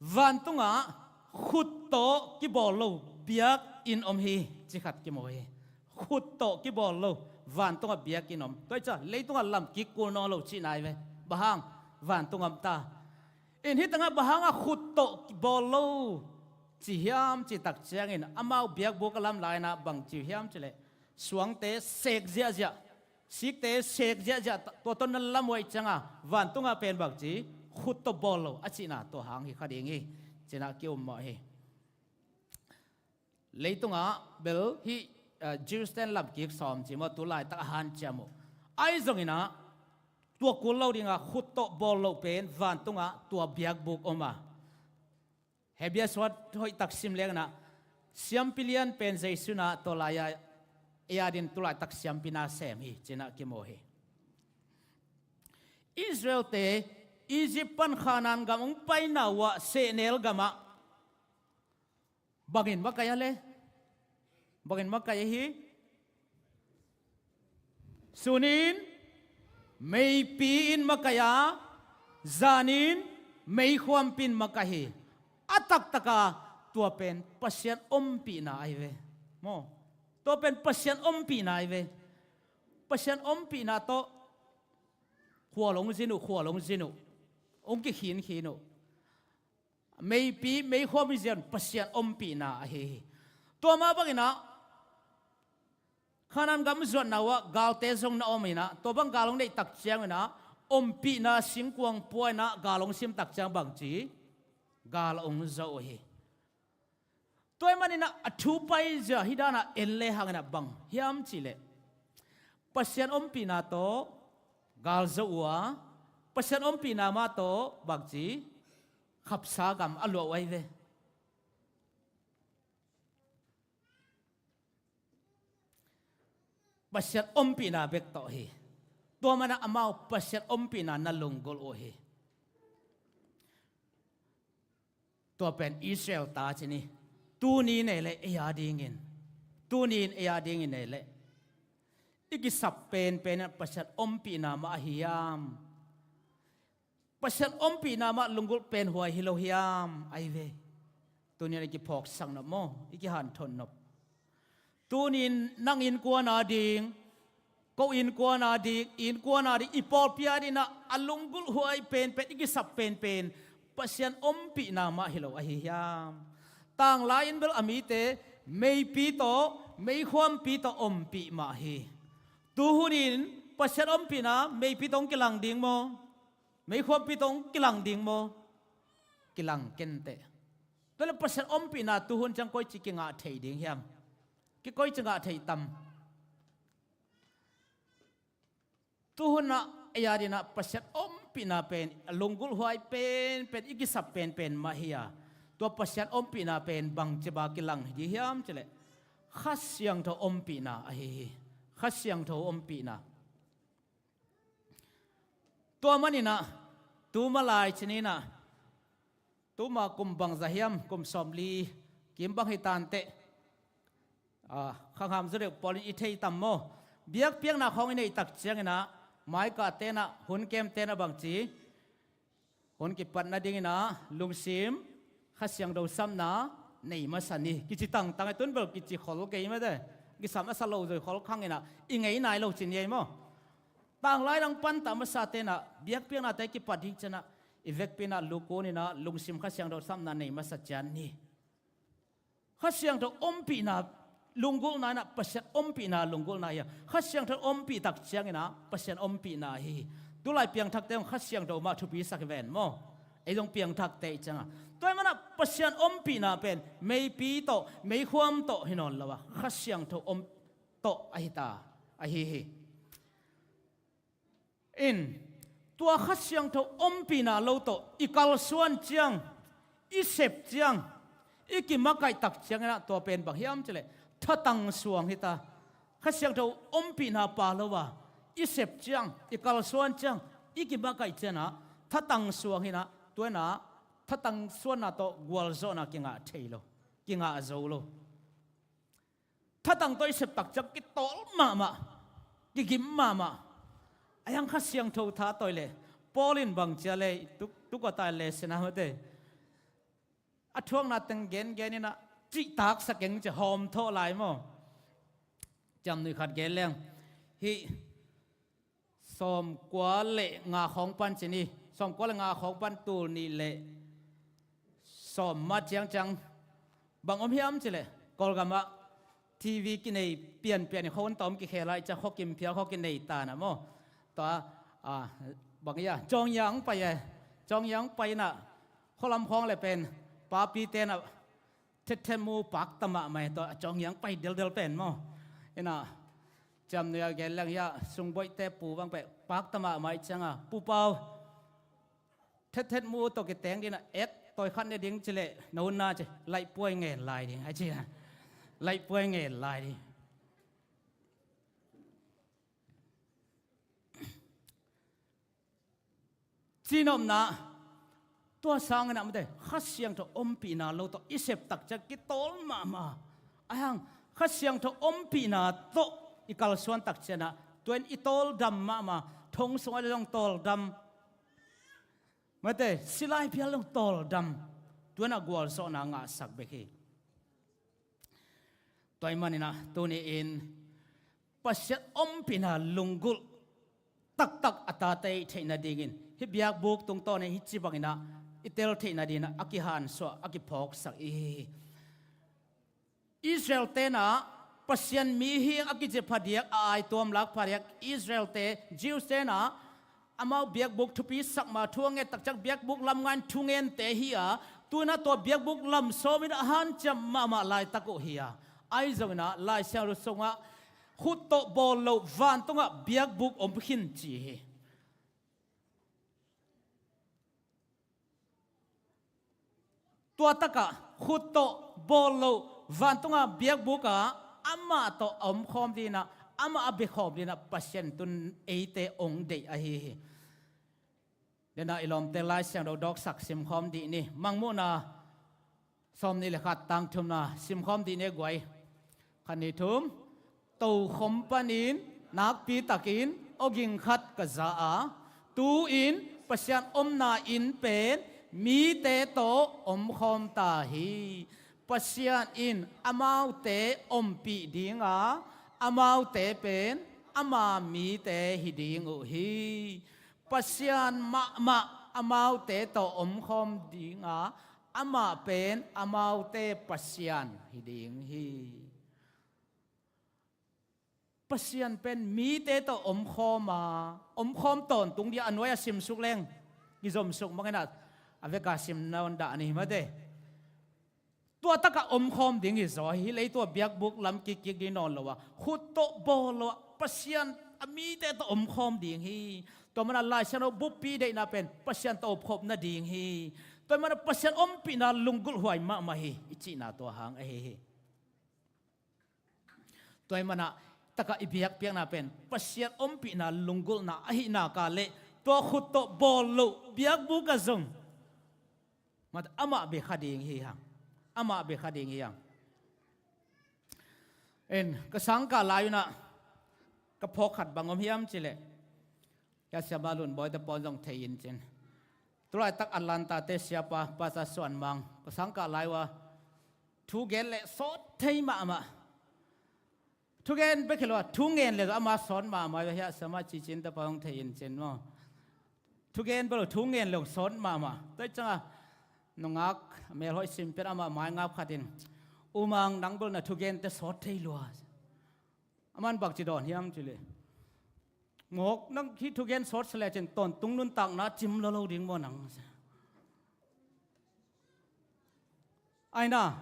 vantungah khut tawh kibawl lo biakinn om hi, ci khat kimu hi. Khut tawh kibawl lo vantungah biakinn om. Tua hi ciah leitungah lamkik kul nawn lo cihna hi ve. Bang hang? Vantungah om ta. In hih tengah bang hangah khut tawh bawl lo ci hiam cih tak ciangin, amau biakbuk a lam lai-inah bang ci uh hiam cihleh, suangte sek ziahziah, sikte sek ziahziah, tua tawh na lam uh ahih cianga vantungah pen bang ci, khut tawh bawl lo a cihna tua hang hi kha ding hi, cinah ki-um mawh hi. Leitungah bel hih, eh, Jews ten lamkik sawm ci maw, tu laitak a hanciam uh. Ahi zonginah tua kul lo dingah khut tawh bawl lo pen vantungah tua biakbuk om a. Hebru sungah hoihtak sim lenginah siampi lian pen Jesu inah tua lai-ah ei adin tu laitak siampi na sem hi, cinah kimu hi. Israelte Egypt pan Khanaan gam hong paina uhah sehnel gamah bangin makaih a le? Bangin makaih ahi? Sunin meipi in makaih a, zanin meikhuampi in makaih hi. A taktaka tua pen Pasian ompihna ahi ve. Maw? Tua pen Pasian ompihna ahi ve. Pasian ompihna tawh khual hong zin uh, khual hong zin uh, hong kikhinkhin uh. Meipi, meikhuam hi ziau in Pasian ompihna ahi hi. Tua mah bangin ah Kanaan gam zuatna uh ah galte zong na om in ah, tua bang gal hong neih tak ciangin ah, ompihna singkuang pua in ah gal hong sim tak ciang bangci, gal hong zo uh hi. Tua ahih manin ah a thu paizia hih dan ah en le hangin ah bang hiam cih leh, Pasian ompihna tawh gal zo uh a, Pasian ompihna mah tawh bangci, khapsa gam a luah uh ahi ve. Pasian ompihna bek tawh hi. Tua manin ah amau Pasian ompihna na lunggulh uh hi. Tua pen Israel ta ci ni. Tuni in ei leh ei a dingin, tuni in ei a dingin ei leh, i kisap penpen in Pasian ompihna mah ahi hiam? Pasian ompihna mah lunggulh pen huai hi lo hiam? Ahi ve. Tuni in i kiphawksak nop maw, i kihanthawn nop. Tuni in nang innkuan a ding, ko innkuan a ding, innkuan a ding, i pawlpi a dingin ah a lunggulh huai penpen, i kisap penpen Pasian ompihna mah hi lo ahi hiam? Tanglai in bel a mite meipi tawh, meikhuampi tawh ompih mah hi. Tuhun in Pasian ompihna meipi tawh hong kilang ding maw? Meikhuampi tawh hong kilang ding maw? Kilang kenteh. Tua leh Pasian ompihna tuhun ciang koici kingah thei ding hiam? Ki koici ngah thei tam? Tuhun ah ei a dingin ah Pasian ompihna pen a lunggulh huai penpen, i kisap penpen mah hi a, tua Pasian ompihna pen bangci bang kilang hi ding hiam cih leh, Kha Siangtho ompihna ahi hi. Kha Siangtho ompihna. Tua manin ah, tu ma lai ci ni in ah, tu ma kum bangzah hiam, kum sawmli kim bang hi tanteh, ah, khangham zaw deuh pawl in i thei tam maw? Biakpiakna khawng i neih tak ciangin ah, maikate in ah, hun kemte in ah bangci, hun kipat nadingin ah lungsim Kha Siangtho sapna nei masa ni, kici tangtang e. Tun bel kici khol kei mate. Kisam a sa lo zoi khol khang in ah, i ngei nai lo ci ni ei maw? Tanglai lang pan ta masate in ah, biakpiaknate kipat ding ciang ah, i vekpi in ah, lukun in ah, lungsim Kha Siangtho sapna nei masa ciat ni. Kha Siangtho ompihna lunggulhna in ah Pasian ompihna lunggulhna hi a, Kha Siangtho ompih tak ciangin ah Pasian ompihna hi. Tulai piangthakte zong Kha Siangtho mah thupisak hi ven maw? Ei zong piangthakte i ciang a. Tua ahih manin ah Pasian ompihna pen meipi tawh, meikhuam tawh hi nawn lo a, Kha Siangtho om tawh ahi ta, ahi hi. In, tua Kha Siangtho ompihna lo tawh i kalsuan ciang, i sep ciang, i kimakaih tak ciangin ah tua pen bang hiam cih leh, thatang suang hi ta. Kha Siangtho ompihna pha lo a, i sep ciang, i kalsuan ciang, i kimakaih ciangin ah thatang suang hi in ah, tua in ah thatang suanna tawh gualzawhna kingah thei lo, kingah zo lo. Thatang tawh i sep tak ciang kitawl mahmah, kigim mahmah. Ahi hang Kha Siangtho tha tawh i leh, Paul in bang ci a leh, tuk, tuk a tai leh sina mate. A thuakna teng gengen in ah, cihtaksa keng ci, hawmthawh lai maw? Ciamnuih khat gen leng. Hih sawmkua le nga khawng pan ci ni, sawmkua le nga khawng pan tul nih le sawm ma ciangciang bang om hiam cih leh, Kawlgam ah TV kinei pianpian in, khuakhun tawm kikhel a, i ciang khua kim phial khua kinei ta in ah maw. Tua, a, bang ia, Cawngyang pai e. Cawngyang pai in ah, khualam khawng le pen, papite in ah, Thethet mu pakta mahmah e, tua a Cawngyang pai deldel pen maw. In ah, ciamnuih a gen leng hia, Sungboihte pu bang pen pakta mahmah i ciang a, Pu Pau, Thethet mu tawh kiteng ding in ah, ek tawi khat ne ding cih leh, na hun na ci, laihpuai ngen lai ding, a ci a. Laihpuai ngen lai ding. Cinopna, tua sangin ah mate, Kha Siangtho ompihna lo tawh i sep tak ciang kitawl mahmah. Ahi hang, Kha Siangtho ompihna tawh i kalsuan tak ciang ah, Tua in i tawldam mahmah, thong sungah zong tawldam. Mate, silai phial zong tawldam. Tua in a gualzawhna ngahsak bek hi. Tua ahih manin ah, tuni-in Pasian ompihna lunggulh taktak a tate i theih nadingin, hih biakbuk tungtawnin hih ci bangin ah i tel theih nadingin ah a kihansuah, a kiphawksak i hi hi. Israel-te in ah Pasian mi hi a kici phadiak, a aituam lak phadiak Israel-te, Jews-te in ah amau biakbuk thupi sak ma, thu a nget takciang biakbuk lam ngai-in thungente hi a, tu-in ah tua biakbuk lam sawmin a hanciam mahmah laitak uh hi a. Ahi zongin ah Lai Siangtho sungah khut tawh bawl loh vantungah biakbuk om khin ci hi. Tua takah khut tawh bawl loh vantunga biakbuk ah amah tawh a omkhawm dingin ah, amah a biakhawm dingin ah Pasian in tun eite hong deih ahi hi. Tua in ah i lawmte Lai Siangtho dawksak simkhawm dih ni. Mangmuhna sawmnih le khat, tang thumna simkhawm dih ni guai. Khat, nih, thum. Tokhom panin nakpi takin awging khat ka za a, tu-in Pasian omna inn pen mite tawh omkhawm ta hi. Pasian in amaute ompih ding a, amaute pen ama mite hi ding uh hi. Pasian mahmah amaute tawh omkhawm ding a, amah pen amaute Pasian hi ding hi. Pasian pen mite tawh omkhawm a, omkhawm tawntung ding a, a nuai-ah simsuk leng kizomsuk bangin ah, a veka sim nawn dah ni mate. Tua takah omkhawm ding hi zaw hi. Hih leitung ah biakbuk lam kikkik ding nawn lo a, khut tawh bawl lo a, Pasian a mite tawh omkhawm ding hi. Tua manin ah Lai Siangtho buppi deihna pen Pasian tawh omkhawm nading hi. Tua manin ah Pasian ompihna lunggulhhuai mahmah hi i cihna tua hang ahi hi. Tua ahih manin ah takah i biakpiakna pen Pasian ompihna lunggulhna ahih nak leh, tua khut tawh bawl loh biakbuk ah zong, mate, amah bia kha ding hi hang. Amah bia kha ding hi hang. En, ka sangkah lai-un ah ka phawk khat bang om hiam cih leh, ka siapa Lun Bawi te pawl zong thei in cin, tulaitak Atlanta-te siapa Pastor Suan Mang, ka sangkah lai-un ah thugen leh sawt thei mahmah. Thugen bek hi lo a, thungen leh zong ama sawt mahmah hi a, siapa Cin Cin te pawl zong thei in cin maw. Thugen bek lo, thungen leh zong sawt mahmah. Tua ciangin nungak melhoih sim pian, amah maingap khat in, U Mang, nang bel na thugente sawt thei lua. Aman bangci dawn hiam cih leh, mawk, nang hih thugen sawt sa lecin tawntung nuntakna cim lo lo ding maw nang? Aina,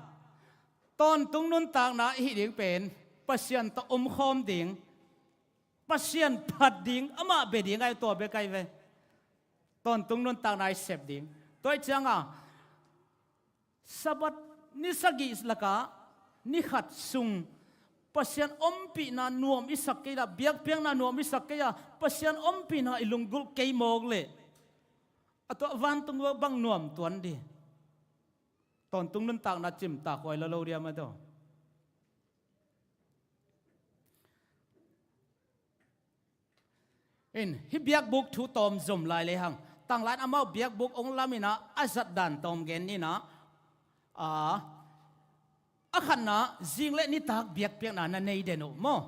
tawntung nuntakna i hih ding pen Pasian tawh omkhawm ding, Pasian phat ding, amah bia ding ahi, tua bek ahi ve. Tawntung nuntakna i sep ding. Tua ahih ciangin Sabbath ni sagih lakah ni khat sung Pasian ompihna nuam i sak kei a, biakpiakna nuam i sak kei a, Pasian ompihna i lunggulh kei mawk leh, a tua vantung bang nuam tuan ding? Tawntung nuntakna cimtak huai lo lo ding maw, tua. In, hih biakbuk thu tawm zom lai lehang, tanglai-in amau biakbuk hong lamin ah a zat dan tawm gen ni in ah, a, a khatna, zing leh nitak biakpiakna na nei den uh maw?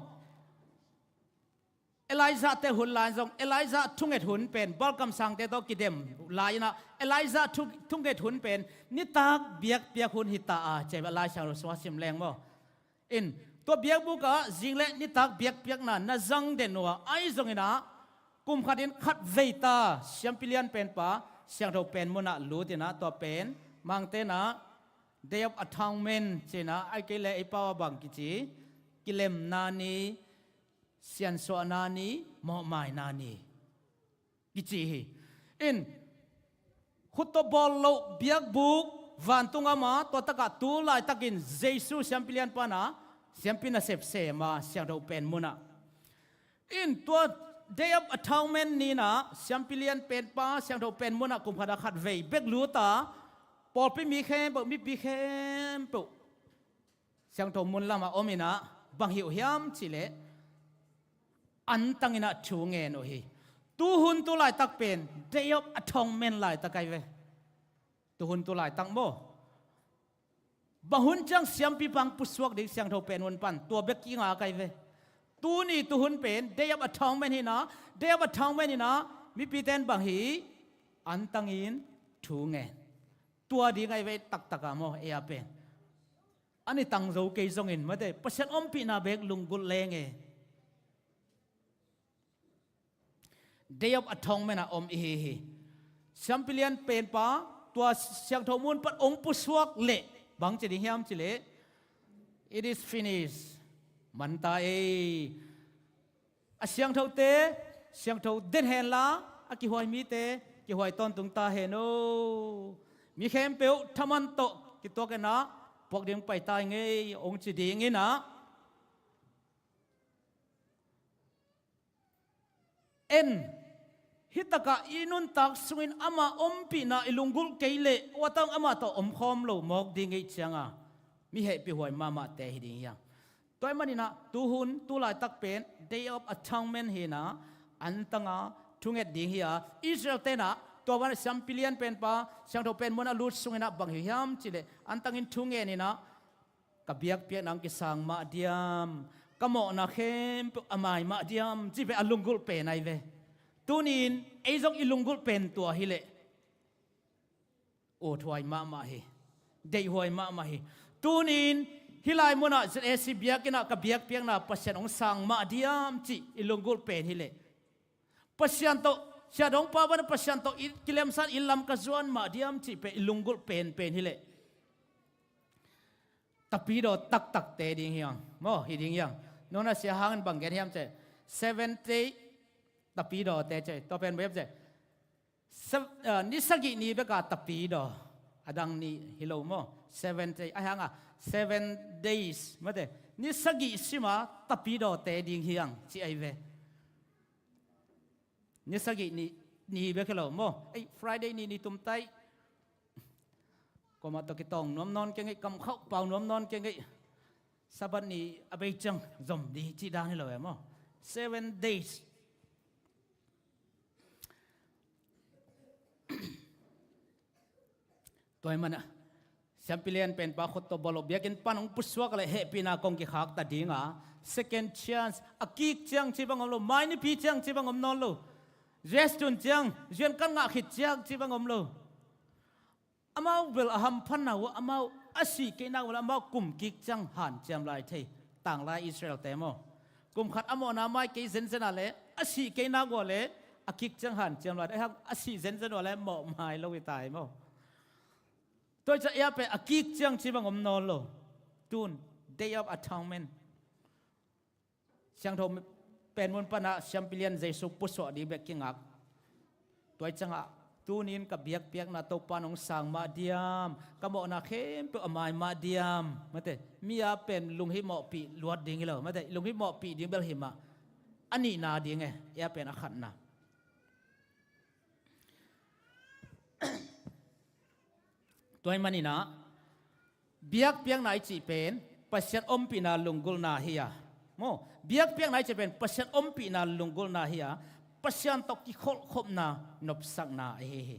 Elijah-te hun lai-in zong, Elijah thunget hun pen, balkamsangte tawh kidem lai-in ah, Elijah thu, thunget hun pen nitak biakpiak hun hi ta a, ci-a Lai Siangtho sungah sim leng maw? In, tua biakbuk ah zing leh nitak biakpiakna na zang den uh a, ahi zongin ah, kum khatin khatvei ta, siampi lian penpa, siangtho pen munah lut in ah, tua pen Mangte'n ah Day of Atonement ci-in ah, ahih kei leh ei pau ah bang kici, kilemna ni, siansuahna ni, mawhmaina ni kici hi. In, khut tawh bawl loh biakbuk vantung a om a, tua takah tu laitakin Jesu siampi lianpa in ah siampi nasep sem a, siangtho pen munah. In, tua Day of Atonement ni-in ah siampi lian penpa, siangtho pen munah kum khat ah khatvei bek lut a, pawlpi mi khempeuh, mipi khempeuh siangtho mun lamah om in ah, bang hi uh hiam cih leh, Antang in ah thu ngen uh hi. Tuhun tu laitak pen Day of Atonement laitak ai ve. Tuhun tu laitak maw? Bang hun ciang siampi pang pusuak ding siangtho pen hun pan tua bek kingak ai ve. Tuni tuhun pen Day of Atonement hi na, Day of Atonement hi na, mipite in bang hi, antang in thu ngen. Tua ding ai ve taktak a maw, ei a pen. An i tang zo kei zongin mate, Pasian ompihna bek lunggulh leng e. Day of Atonement ah om i hi hi. Siampi lian penpa tua siangtho mun pan ong pusuak leh bang ci ding hiam ci leh, "It is finished." Man ta ei. A siangthote siangtho den henla, a kihuai mite kihuai tawntung ta hen o. Mi khempeuh thaman tawh kituak in ah puak ding pai ta i ngei, ong ci ding in ah. En, hi takah i nuntak sungin ama ompihna i lunggulh kei leh, ua tang ama tawh omkhawm lo mawk ding ei cianga mi hehpih huai mahmahte hi ding hiang. Tua ahih manin ah tuhun tu laitak pen Day of Atonement hi na, antanga thunget ding hi a, Israel-te in ah tua banah siampi lian penpa siangtho pen mun a lut sungin ah bang hi hiam ci leh, antangin thungen in ah, "Ka biakpiakna ong kisang mah diam, ka mawhna khempeuh a mai mah diam," ci pen a lunggulh pen ai ve. Tunin ei zong i lunggulh pen tua hi leh, uthuai mahmah hi, deihhuai mahmah hi. Tunin hih lai munah Z A C biakinn ah ka biakpiakna Pasian ong sang mah diam cih i lunggulh pen hi leh, Pasian tawh, siadongpa banah Pasian tawh i kilemsan i lam ka zuan mah diam cih pen i lunggulh penpen hi leh, tapidaw taktakte ding hiang maw, hi ding hiang. Nona sia hangin bang gen hiam ci leh, seven day tapidawte ci leh, tua pen bang hiam ci leh, ni sagih ni beka tapidaw, a dang ni hi lo maw, seven day, a hanga seven days mate, ni sagih sima tapidawte ding hiang ci ai ve. Ni sagih ni, ni bek hi lo maw? Ei, Friday ni, ni tum tai. Kuamah tawh kitawng nuam nawn kei ngei, kam khauh pau nuam nawn kei ngei. Sabbath ni a bei ciang zom ding cih dan hi lo e maw? Seven days. Tua ahih manin ah siampi lian penpa khut tawh bawl lo, biakinn pan ong pusuak leh hehpihna kong kikhakta ding a, second chance, a kik ciang ci bang om lo, mai nipi ciang ci bang om nawn lo, zuias tun ciang, zuian kan ngah khit ciang ci bang om lo. Amau bel a hamphatna uh ah amau a sih kei nak uh leh amau kum kik ciang hanciam lai thei. Tanglai Israel-te maw, kum khat a mawhna mai kei zenzen a leh a sih kei nak uh leh a kik ciang hanciam lai thei. A sih zenzen uh leh mawh mai lo hi tai maw. Tua hi ciang ei a pen a kik ciang ci bang om nawn lo. Tun, Day of Atonement. Siangtho pen mun panah siampi lian Jesu pusuak ding bek kingak. Tua hi ciangah, "Tunin ka biakpiakna Topa in ong sang mah diam, ka mawhna khempeuh a mai mah diam," mate, mi a pen lunghimawhpih luat ding hi lo mate, lunghimawhpih ding bel hi mah. A nihna ding e, ei a pen a khatna. Tua ahih manin ah, biakpiakna i cih pen Pasian ompihna lunggulhna hi a. Maw, biakpiakna i cih pen Pasian ompihna lunggulhna hi a, Pasian tawh kikholhkhopna nopsakna ahi hi.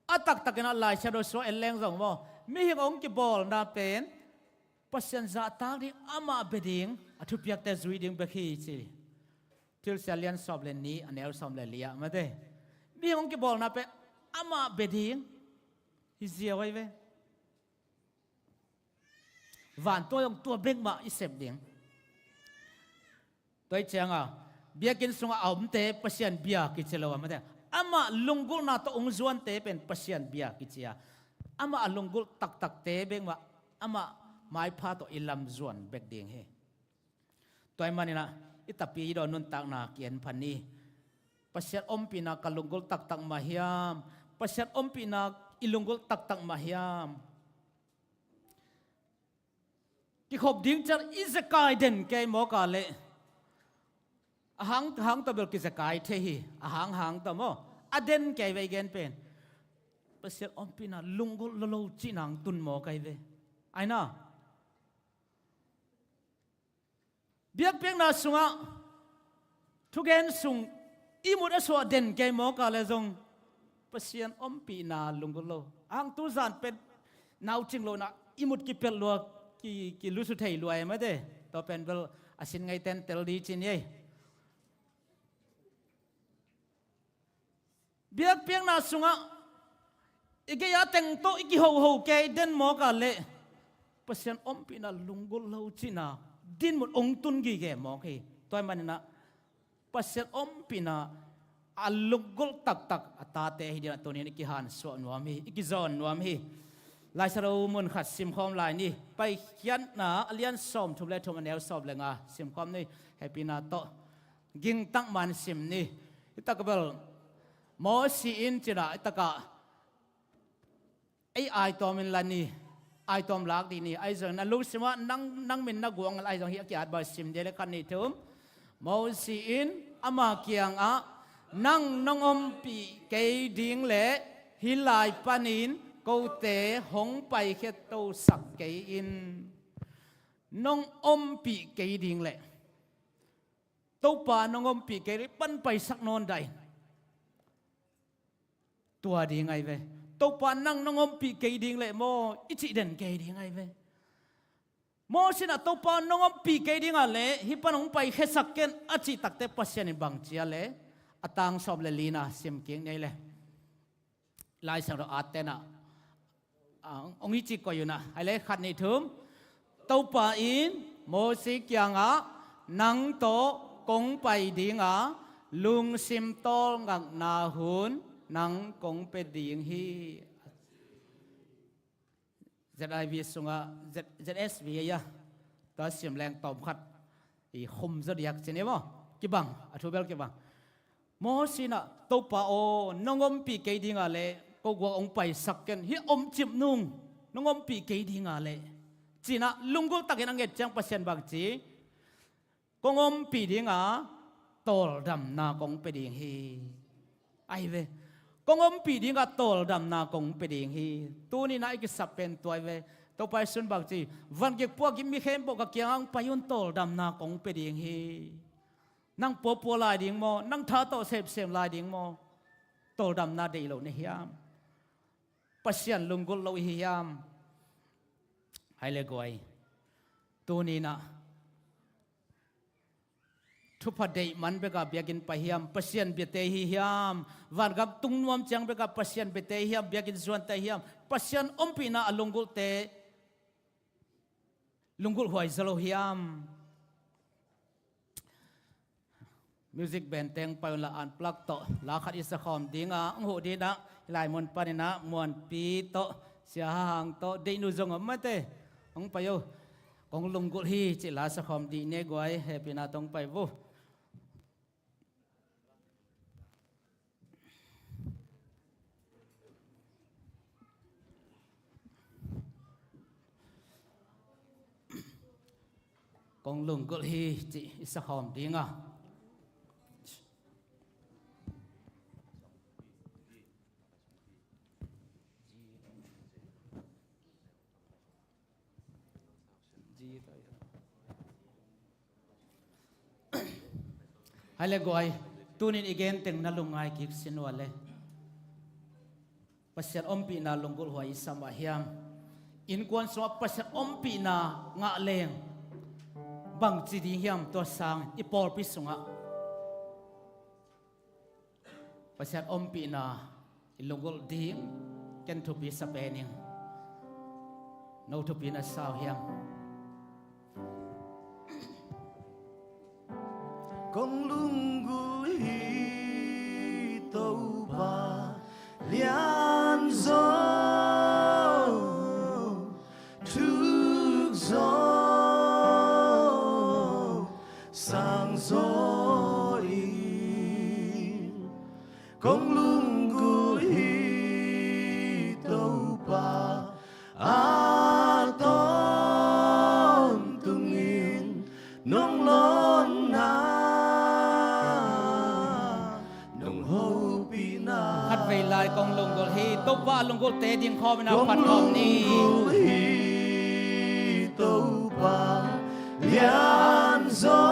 A taktakin ah Lai Siangtho sung en leng zong maw, mihing ong kibawlna pen Pasian zahtak ding, amah bia ding, a thupiakte zui ding bek hi ci. Thilsiam lian sawm le nih, a neu sawm le li ah mate. Mihing ong kibawlna pen amah bia ding hi ziau ai ve. Vantung zong tua bek mah i sep ding. Tua hi ciangah, biakinn sungah a omte Pasian bia kici lo a mate. Amah lunggulhna tawh ong zuante pen Pasian bia kici a, amah a lunggulh taktakte bek mah, amah maipha tawh i lam zuan bek ding hi. Tua ahih manin ah, i tapidaw nuntakna ki-en pha ni. Pasian ompihna ka lunggulh taktak mah hiam? Pasian ompihna i lunggulh taktak mah hiam? Kikhop ding ciang i zekai den kei mawk a leh, a hang, hang tawh bel kizekai thei hi, a hang, hang tawh maw. A den kei ve i gen pen, Pasian ompihna lunggulh lolo cihna ong tun mawk ai ve. Ai na. Biakpiakna sungah Thugen sung i mut a suah den kei mawk a leh zong Pasian ompihna lunggulh lo. Hang tu zan pen naucing lo-in ah i mut kipelh lua, ki, kilusu thei lua e mate. Tua pen bel a sin ngaihten tel ding ci ni ei. Biakpiakna sungah i gei-a teng tawh i kihoho kei den mawk a leh Pasian ompihna lunggulh lo cihna dinmun hong tun gige mawk hi. Tua ahih manin ah Pasian ompihna a lunggulh taktak a tate hi dingin ah tuni-in i kihansuah nuam hi, i kizawn nuam hi. Laisiangtho mun khat simkhawm lai ni. Paikhiatna a lian sawmthum le thum, a neu sawm le nga simkhawm ni. Hehpihna tawh gingtak man sim ni. Hi takah bel Mosi in ci-in ah, hi takah ei aitawm in la ni, aitawm lak ding ni. Ahi zongin na lungsimah nang, nang min na guang, ahi zong hi a ki-at bang sim ding le khat nih thum. Mosi in ama kiangah, nang nong ompih kei ding leh hih lai panin kote hong paikhiatosak kei in. Nong ompih kei ding leh. Topa nong ompih kei leh pan paisak nawn dah in. Tua ding ahi ve. Topa nang nong ompih kei ding leh maw, i cih den kei ding ahi ve. Mosi in ah Topa nong ompih kei ding a leh hih pan hong paikhiasak ken a cih takteh Pasian in bang ci a leh, a tang sawm le lina sim kik ni ei le. Laisiangtho atte in ah, ah, hong hi ci koih un ah, hi le khat nih thum. Topa in Mosi kiangah, nang tawh kong pai ding a, lungsim tawlngakna hun nang kong pia ding hi. Z I V sungah, Z, Z S V ahi a, tua sim leng tawm khat i khum zaw diak ci ni maw. Kibang, a thu bel kibang. Mosi in ah, Topa aw, nong ompih kei ding a leh ko guak hong paisak ken, hih omcip nung nong ompih kei ding a leh, ci-in ah lunggulh takin a nget ciang Pasian bang ci, kong ompih ding a, tawldamna kong pia ding hi. Ahi ve. Kong ompih ding a, tawldamna kong pia ding hi. Tuni-in ah i kisap pen tua ahi ve. Topa Jesu in bang ci, van gik pua gik mi khempeuh ka kiangah hong pai un, tawldamna kong pia ding hi. Nang puapua lai ding maw, nang tha tawh semsem lai ding maw, tawldamna deih lo na hiam? Pasian lunggulh lo i hi hiam? Hi le guai. Tuni-in ah thupha deih man bekah biakinn pai hiam? Pasian biate hi hiam? Vangam tung nuam ciang bekah Pasian biate hi hiam? Biakinn zuante hi hiam? Pasian ompihna a lunggulhte lunggulh huai zaw lo hiam? Music band teng pai un la, unplug tawh la khat i sakhawm ding a, hong huh ding ah, hih lai mun panin ah Muanpi tawh, Sia Hahang tawh, Deihnu zong om mate, hong pai o. Kong lunggulh hi cih la sakhawm dih ni ei guai, hehpihna tawh hong pai vo. Kong lunggulh hi cih i sakhawm ding a. Hi le guai, tuni-in i gen teng na lungngai kik sin uh a leh, Pasian ompihna lunggulh huai i sam mah hiam? Innkuan sungah Pasian ompihna ngah leng bangci ding hiam? Tua sangin i pawlpi sungah Pasian ompihna i lunggulh ding ken thupi sa pen ing. No thupi na sa uh hiam? Kong lunggulh hi Topa lian zaw, thuk zaw, sang zaw in. Kong lunggulh hi Topa a tawntung in, nong lawnna, nong hopihna. Khatvei lai kong lunggulh hi. Topa a lunggulhte ding khawm in a phat khawm ni. Kong lunggulh hi Topa lian zaw.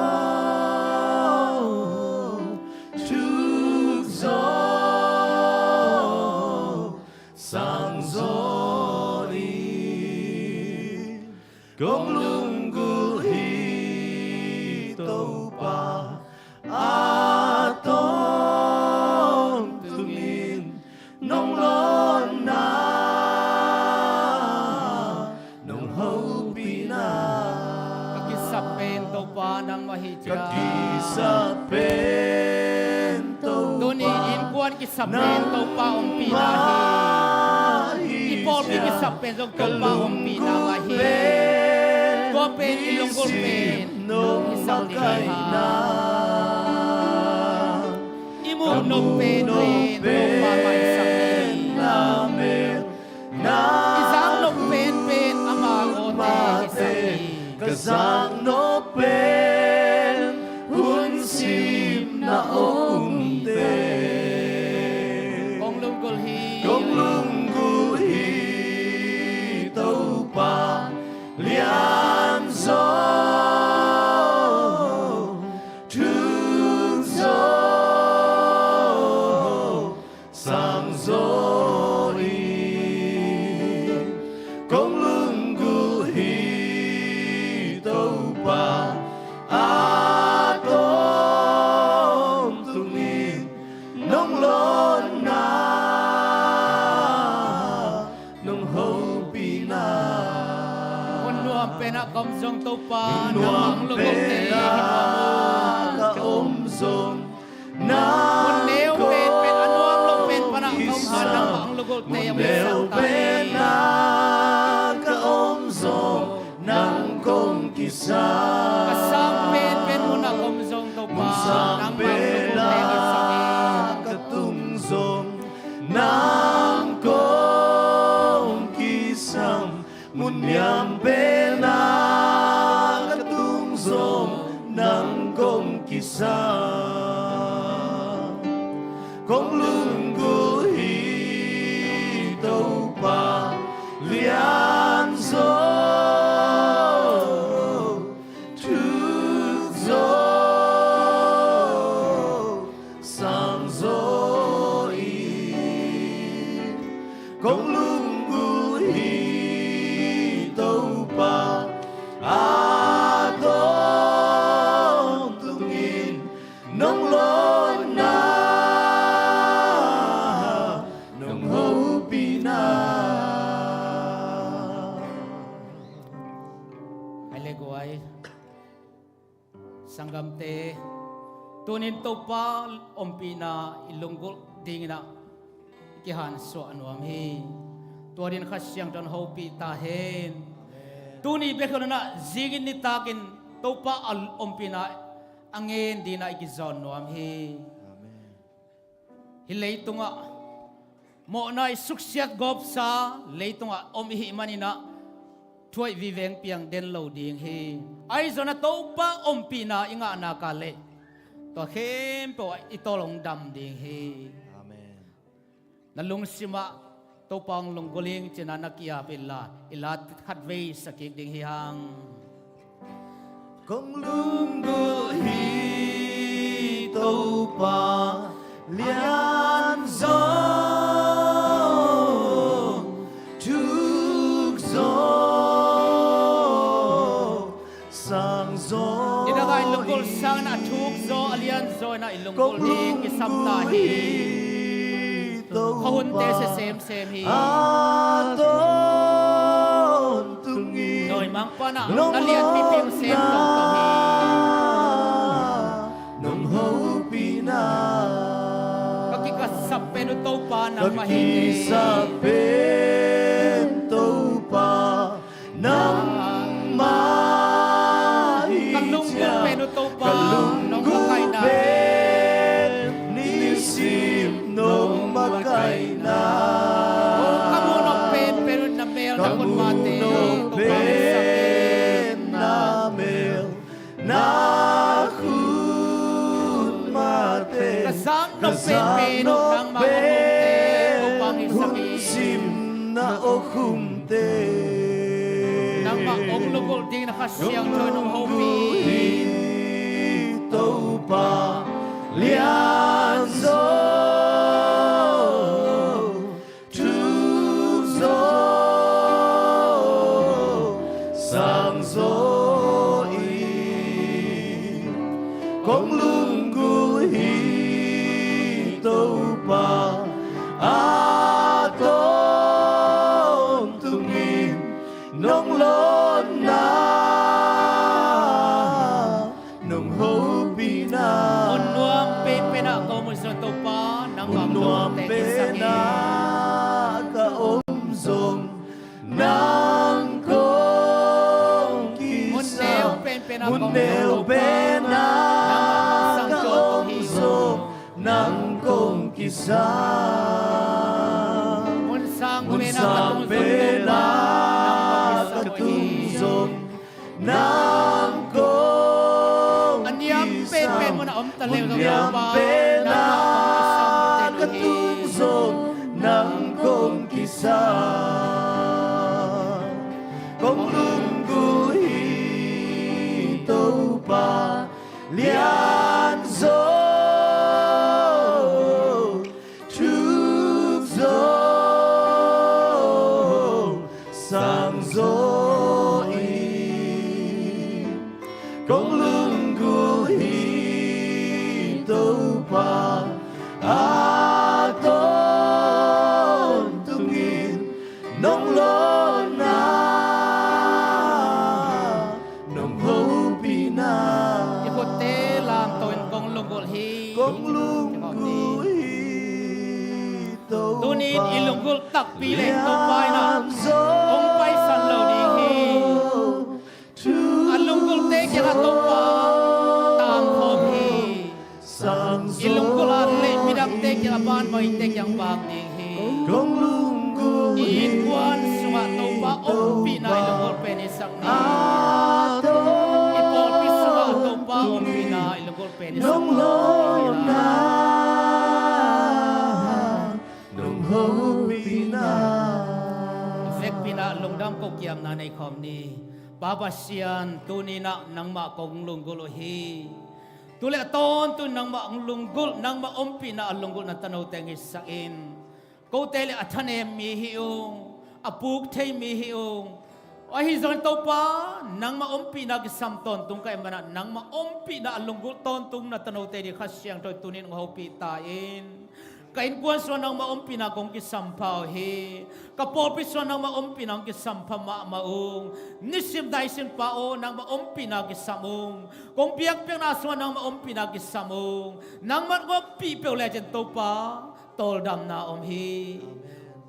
Pen Topa nangmah hi ciang, ka kisap pen Topa, tuni innkuan kisap pen Topa ompihna hi. I pawlpi kisap pen zong Topa ompihna mah hi. Tua pen i lunggulh pen nong kisap ding hi hang. I muh nop pen pen Topa mah hi sak hi. I zak nop penpen ama awte hi sak hi. Ka zak nop pen hun simna awkte. Kong lunggulh hi, kong lunggulh hi Topa lian zaw, thuk zaw, sang zaw in kong lunggulh hi Topa, a tawntungin nong lawnna, nong hopihna. Hun nuam penah ka om zong Topa, nangmah hong lunggulhte hi nuam uh. Ka om zong nang kong kisam. Mun neu penpen, a nuam lo pen panah ka om hang, nangmah hong lunggulhte hong kisam ta hi. Mun neu penah ka om zong nang kong kisam. Ka sang penpen munah ka om zong Topa, mun sang nangmah hong lunggulhte hong kisam hi. Penah ka tung zong nang kong kisam. Mun niam penah ka tung zong nang kong kisam. Kong lunggulh hi Topa lian zaw, thuk zaw, sang zaw in kong lunggulh hi Topa, a tawntungin nong lawnna, nong hopihna. Ai le guai. Sanggamte, tunin Topa ompihna i lunggulh dinginah i kihansuah nuam hi. Tua din Kha Siangtho in hopih ta hen. Amen. Tuni bek hi lo inah zingin nitakin Topa a ompihna a ngen dinah i kizawn nuam hi. Amen. Hih leitungah mawhna i suksiat gawpsa leitungah om i hih maninah thu-aih viveng piang den lo ding hi. Ahi zongin a Topa ompihna i ngahna ka leh tua khempeuh ah i tawl hong dam ding hi. Amen. Na lungsimah Topa hong lunggulh ing cinah na ki-ap inla, i la khatvei sa kik ding hi hang. Kong lunggulh hi Topa lian zaw, thuk zaw, sang zaw. Nidang a i lunggulh sangin a thuk zaw, a lian zaw inah i lunggulh ding kisam ta hi. Khuahunte sia semsem hi. Nawimangpa inah na lianpi piang sem tongtong hi. Nong hopihna. Ka kikasap pen uh Topa nangmah hi. Ka kisap pen Topa nangmah hi. Ka lunggulh pen uh Topa nong makaihna. Ka lunggulh pen nisim nong makaihna. Oh, ka muh nop penpen uh na mel na khutmate Topa hong hisak hi. Na mel na khutmate. Ka zak nop penpen uh nangmah hong humte Topa hong hisak hi. Hun simna awk humte. Nangmah hong lunggulh dingin a Kha Siangtho in hong hopih hi. Topa lian zaw, thuk zaw, sang zaw in kong lunggulh hi Topa, a tawntungin nong lawnna Mun neu pen ah ka om zong nang kong kisam. Mun sang pen ah ka tung zong nang kong kisam. Mun niam pen ah ka tung zong nang kong kisam. Kong lunggulh hi Topa, lian zo, thuk zo, sang zo in. Kong lunggulh hi Topa, a tawntungin nong lawhna, nong hopihna. I khutte lamto in kong lunggulh hi. Kong lunggulh hi Topa. Tunin i lunggulh takpi le Topa in ah hong paisan lo ding hi. A lunggulhte kiangah Topa tangkhawm hi. I lunggulh ah le midangte kiangah bangbang, eite kiang bang ding hi. I innkuan sungah Topa ompihna i lunggulh pen hisak ni. I pawlpi sungah Topa ompihna i lunggulh pen hisak ni. Nong hopihna, nong hopihna. Vekpi in ah lungdam kokiamna nei khawm ni. Pa Pasian, tuni in ah nangmah kong lunggulh uh hi. Tu le a tawntung nangmah hong lunggulh, nangmah ompihna a lunggulhna tanote hong hisak in. Kote le a thanem mi hi ung, a puk thei mi hi ung. Ahi zongin Topa, nangmah ompihna kisam tawntung ka hih manin ah nangmah ompihna a lunggulh tawntungna tanote ding Kha Siangtho in tunin hong hopih ta in. Ka innkuan sungah nangmah ompihna kong kisampha uh hi. Ka pawlpi sungah nangmah ompihna kong kisampha mahmah ung. Nisim naisim Pa aw, nangmah ompihna kisam ung. Kong biakpiakna sungah nangmah ompihna kisam ung. Nangmah ompih peuh lecin Topa, tawldamna om hi.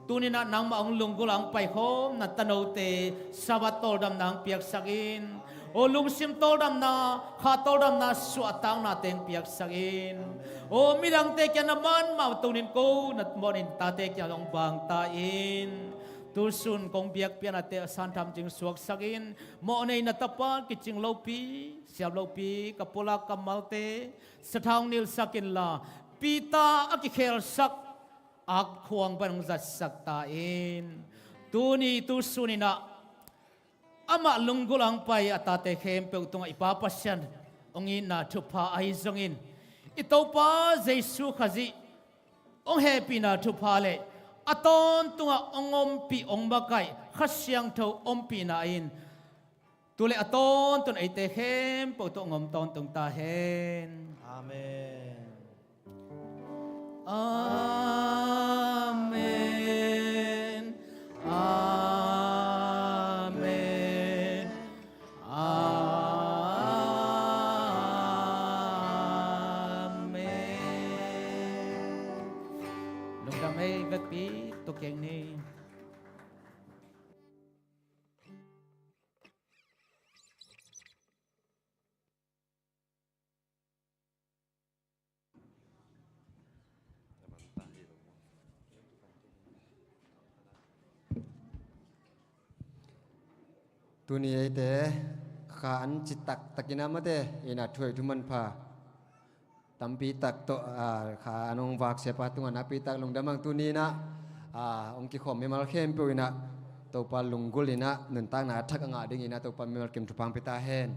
Tuni in ah nangmah hong lunggulh a hong paikhawmna tanote Sabbath tawldamna hong piaksak in. Aw lungsim tawldamna, kha tawldamna, suahtaknate hong piaksak in. Aw midangte kiang na man mah tunin ko na mawhna in tate kiang hong bang ta in. Tusun kong biakpiaknate a santham cing suaksak in. Mawhnei na tapa kicing lopi, siap lopi, ka pulak kammalte sathau nilsak inla, pita a kikhelsak ak khuang pan hong zatsak ta in. Tuni tusun in ah amah lunggulh a hong pai a tate khempeuh tungah i Pa Pasian hong itna thupha ahi zongin, i Topa Jesu Khazih hong hehpihna thupha le a tawntungah hong ompih hong makaih Kha Siangtho ompihna in tu le a tawntung eite khempeuh tawh hong om tawntung ta hen. Amen. Amen. Amen. Amen. Lungdam ei, vekpi tu keng ni. Tuni eite kha an ci taktak in ah mate in ah thu hoih thu manpha tampi tak tawh, ah, kha an hong vak siapa tungah nakpi tak lungdam ing. Tuni in ah, ah, hong kikhawm mimal khempeuh in ah Topa lunggulh in ah nuntakna a thak a ngah dingin ah Topa mimal kim thupha hong pia ta hen.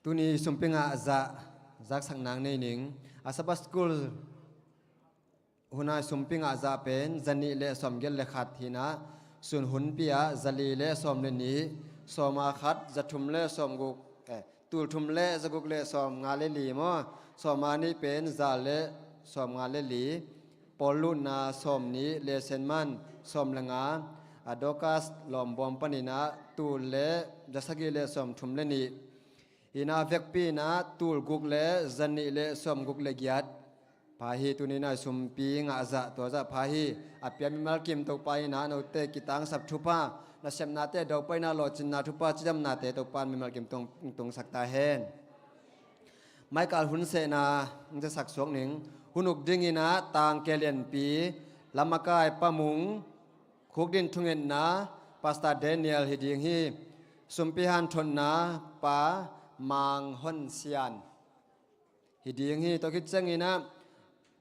Tuni sumpi ngah zah zaksak nang nei ning. A Sabbath School hun a sumpi ngah zah pen za nih le sawmgiat le khat hi in ah, sun hunpi ah za li le sawm le nih, sawma khat za thum le sawmguk, eh, tul thum le za guk le sawmnga le li maw, sawma nih pen za le sawmnga le li, pawl luhna sawm nih, lesson man sawm le nga, a Dorcas lawmbawm panin ah tul le za sagih le sawm thum le nih, hi in ah vekpi in ah tul guk le za nih le sawm guk le giat, Pha hi. Tuni-in ah sumpi ngah zah, tua zah pha hi. A pia mimal kim Topa in ah note kitangsap thupha, nasepnate dawpaina, lawhcinna thupha, cidamnate Topa in mimal kim tung, tungsak ta hen. Michael hun sehna hong cisak suak ning. Hun uk dingin ah tangke lianpi, lamakai Pa Mung, khukdin thungetna Pastor Daniel hi ding hi. Sumpi hanthotna Pa Mang Hon Sian hi ding hi. Tua khit ciangin ah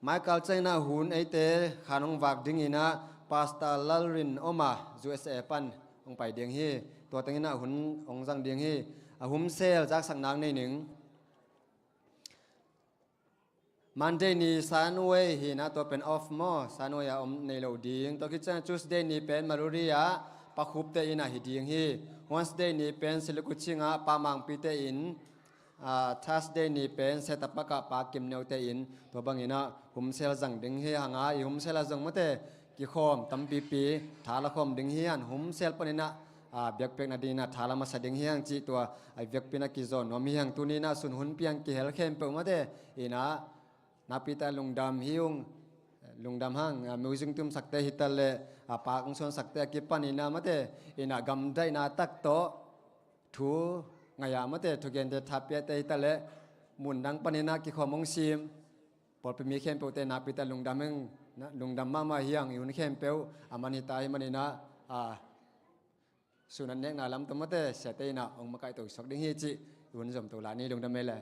Michael ciangin ah hun eite khan hong vak dingin ah Pastor Lalrin Oma, U S A pan hong pai ding hi. Tua tengin ah hun hong zang ding hi. A hun sel zaksak nang nei ning. Monday ni Sunway hi-in ah tua pen off maw, Sunway a om nei lo ding. Tua khit ciang Tuesday ni pen Maluri ah Pa Khupte in ah hi ding hi. Wednesday ni pen Silikuching ah Pa Mangpite in, ah, Thursday ni pen Setapak ah Pa Kimneute in. Tua bangin ah hun sel zang ding hi hang a, i hun sel a zong mate kikhawm tampipi tha la khawm ding hi hang, hun sel panin ah, ah, biakpiakna dingin ah tha la masa ding hi hang cih tua a biakpiakna kizawn nuam hi hang. Tuni-in ah sun hun piang kihel khempeuh mate in ah nakpi takin lungdam hi ung, lungdam hang, ah, music tumsakte hi ta leh, ah, pak hong suansakte a kipanin ah mate in ah gamdaihna tak tawh thu ngai-a mate thugente thapiate hi ta leh, mundang panin ah kikhawm hong sim pawlpi mi khempeuhte nakpi takin lungdam hang, na, lungdam mahmah hi hang. I hun khempeuh a man hi ta ahih manin ah, ah, sun an nekna lam tawh mate siate in ah hong makaihto suak ding hi cih i hun zom to lai ni. Lungdam ei le.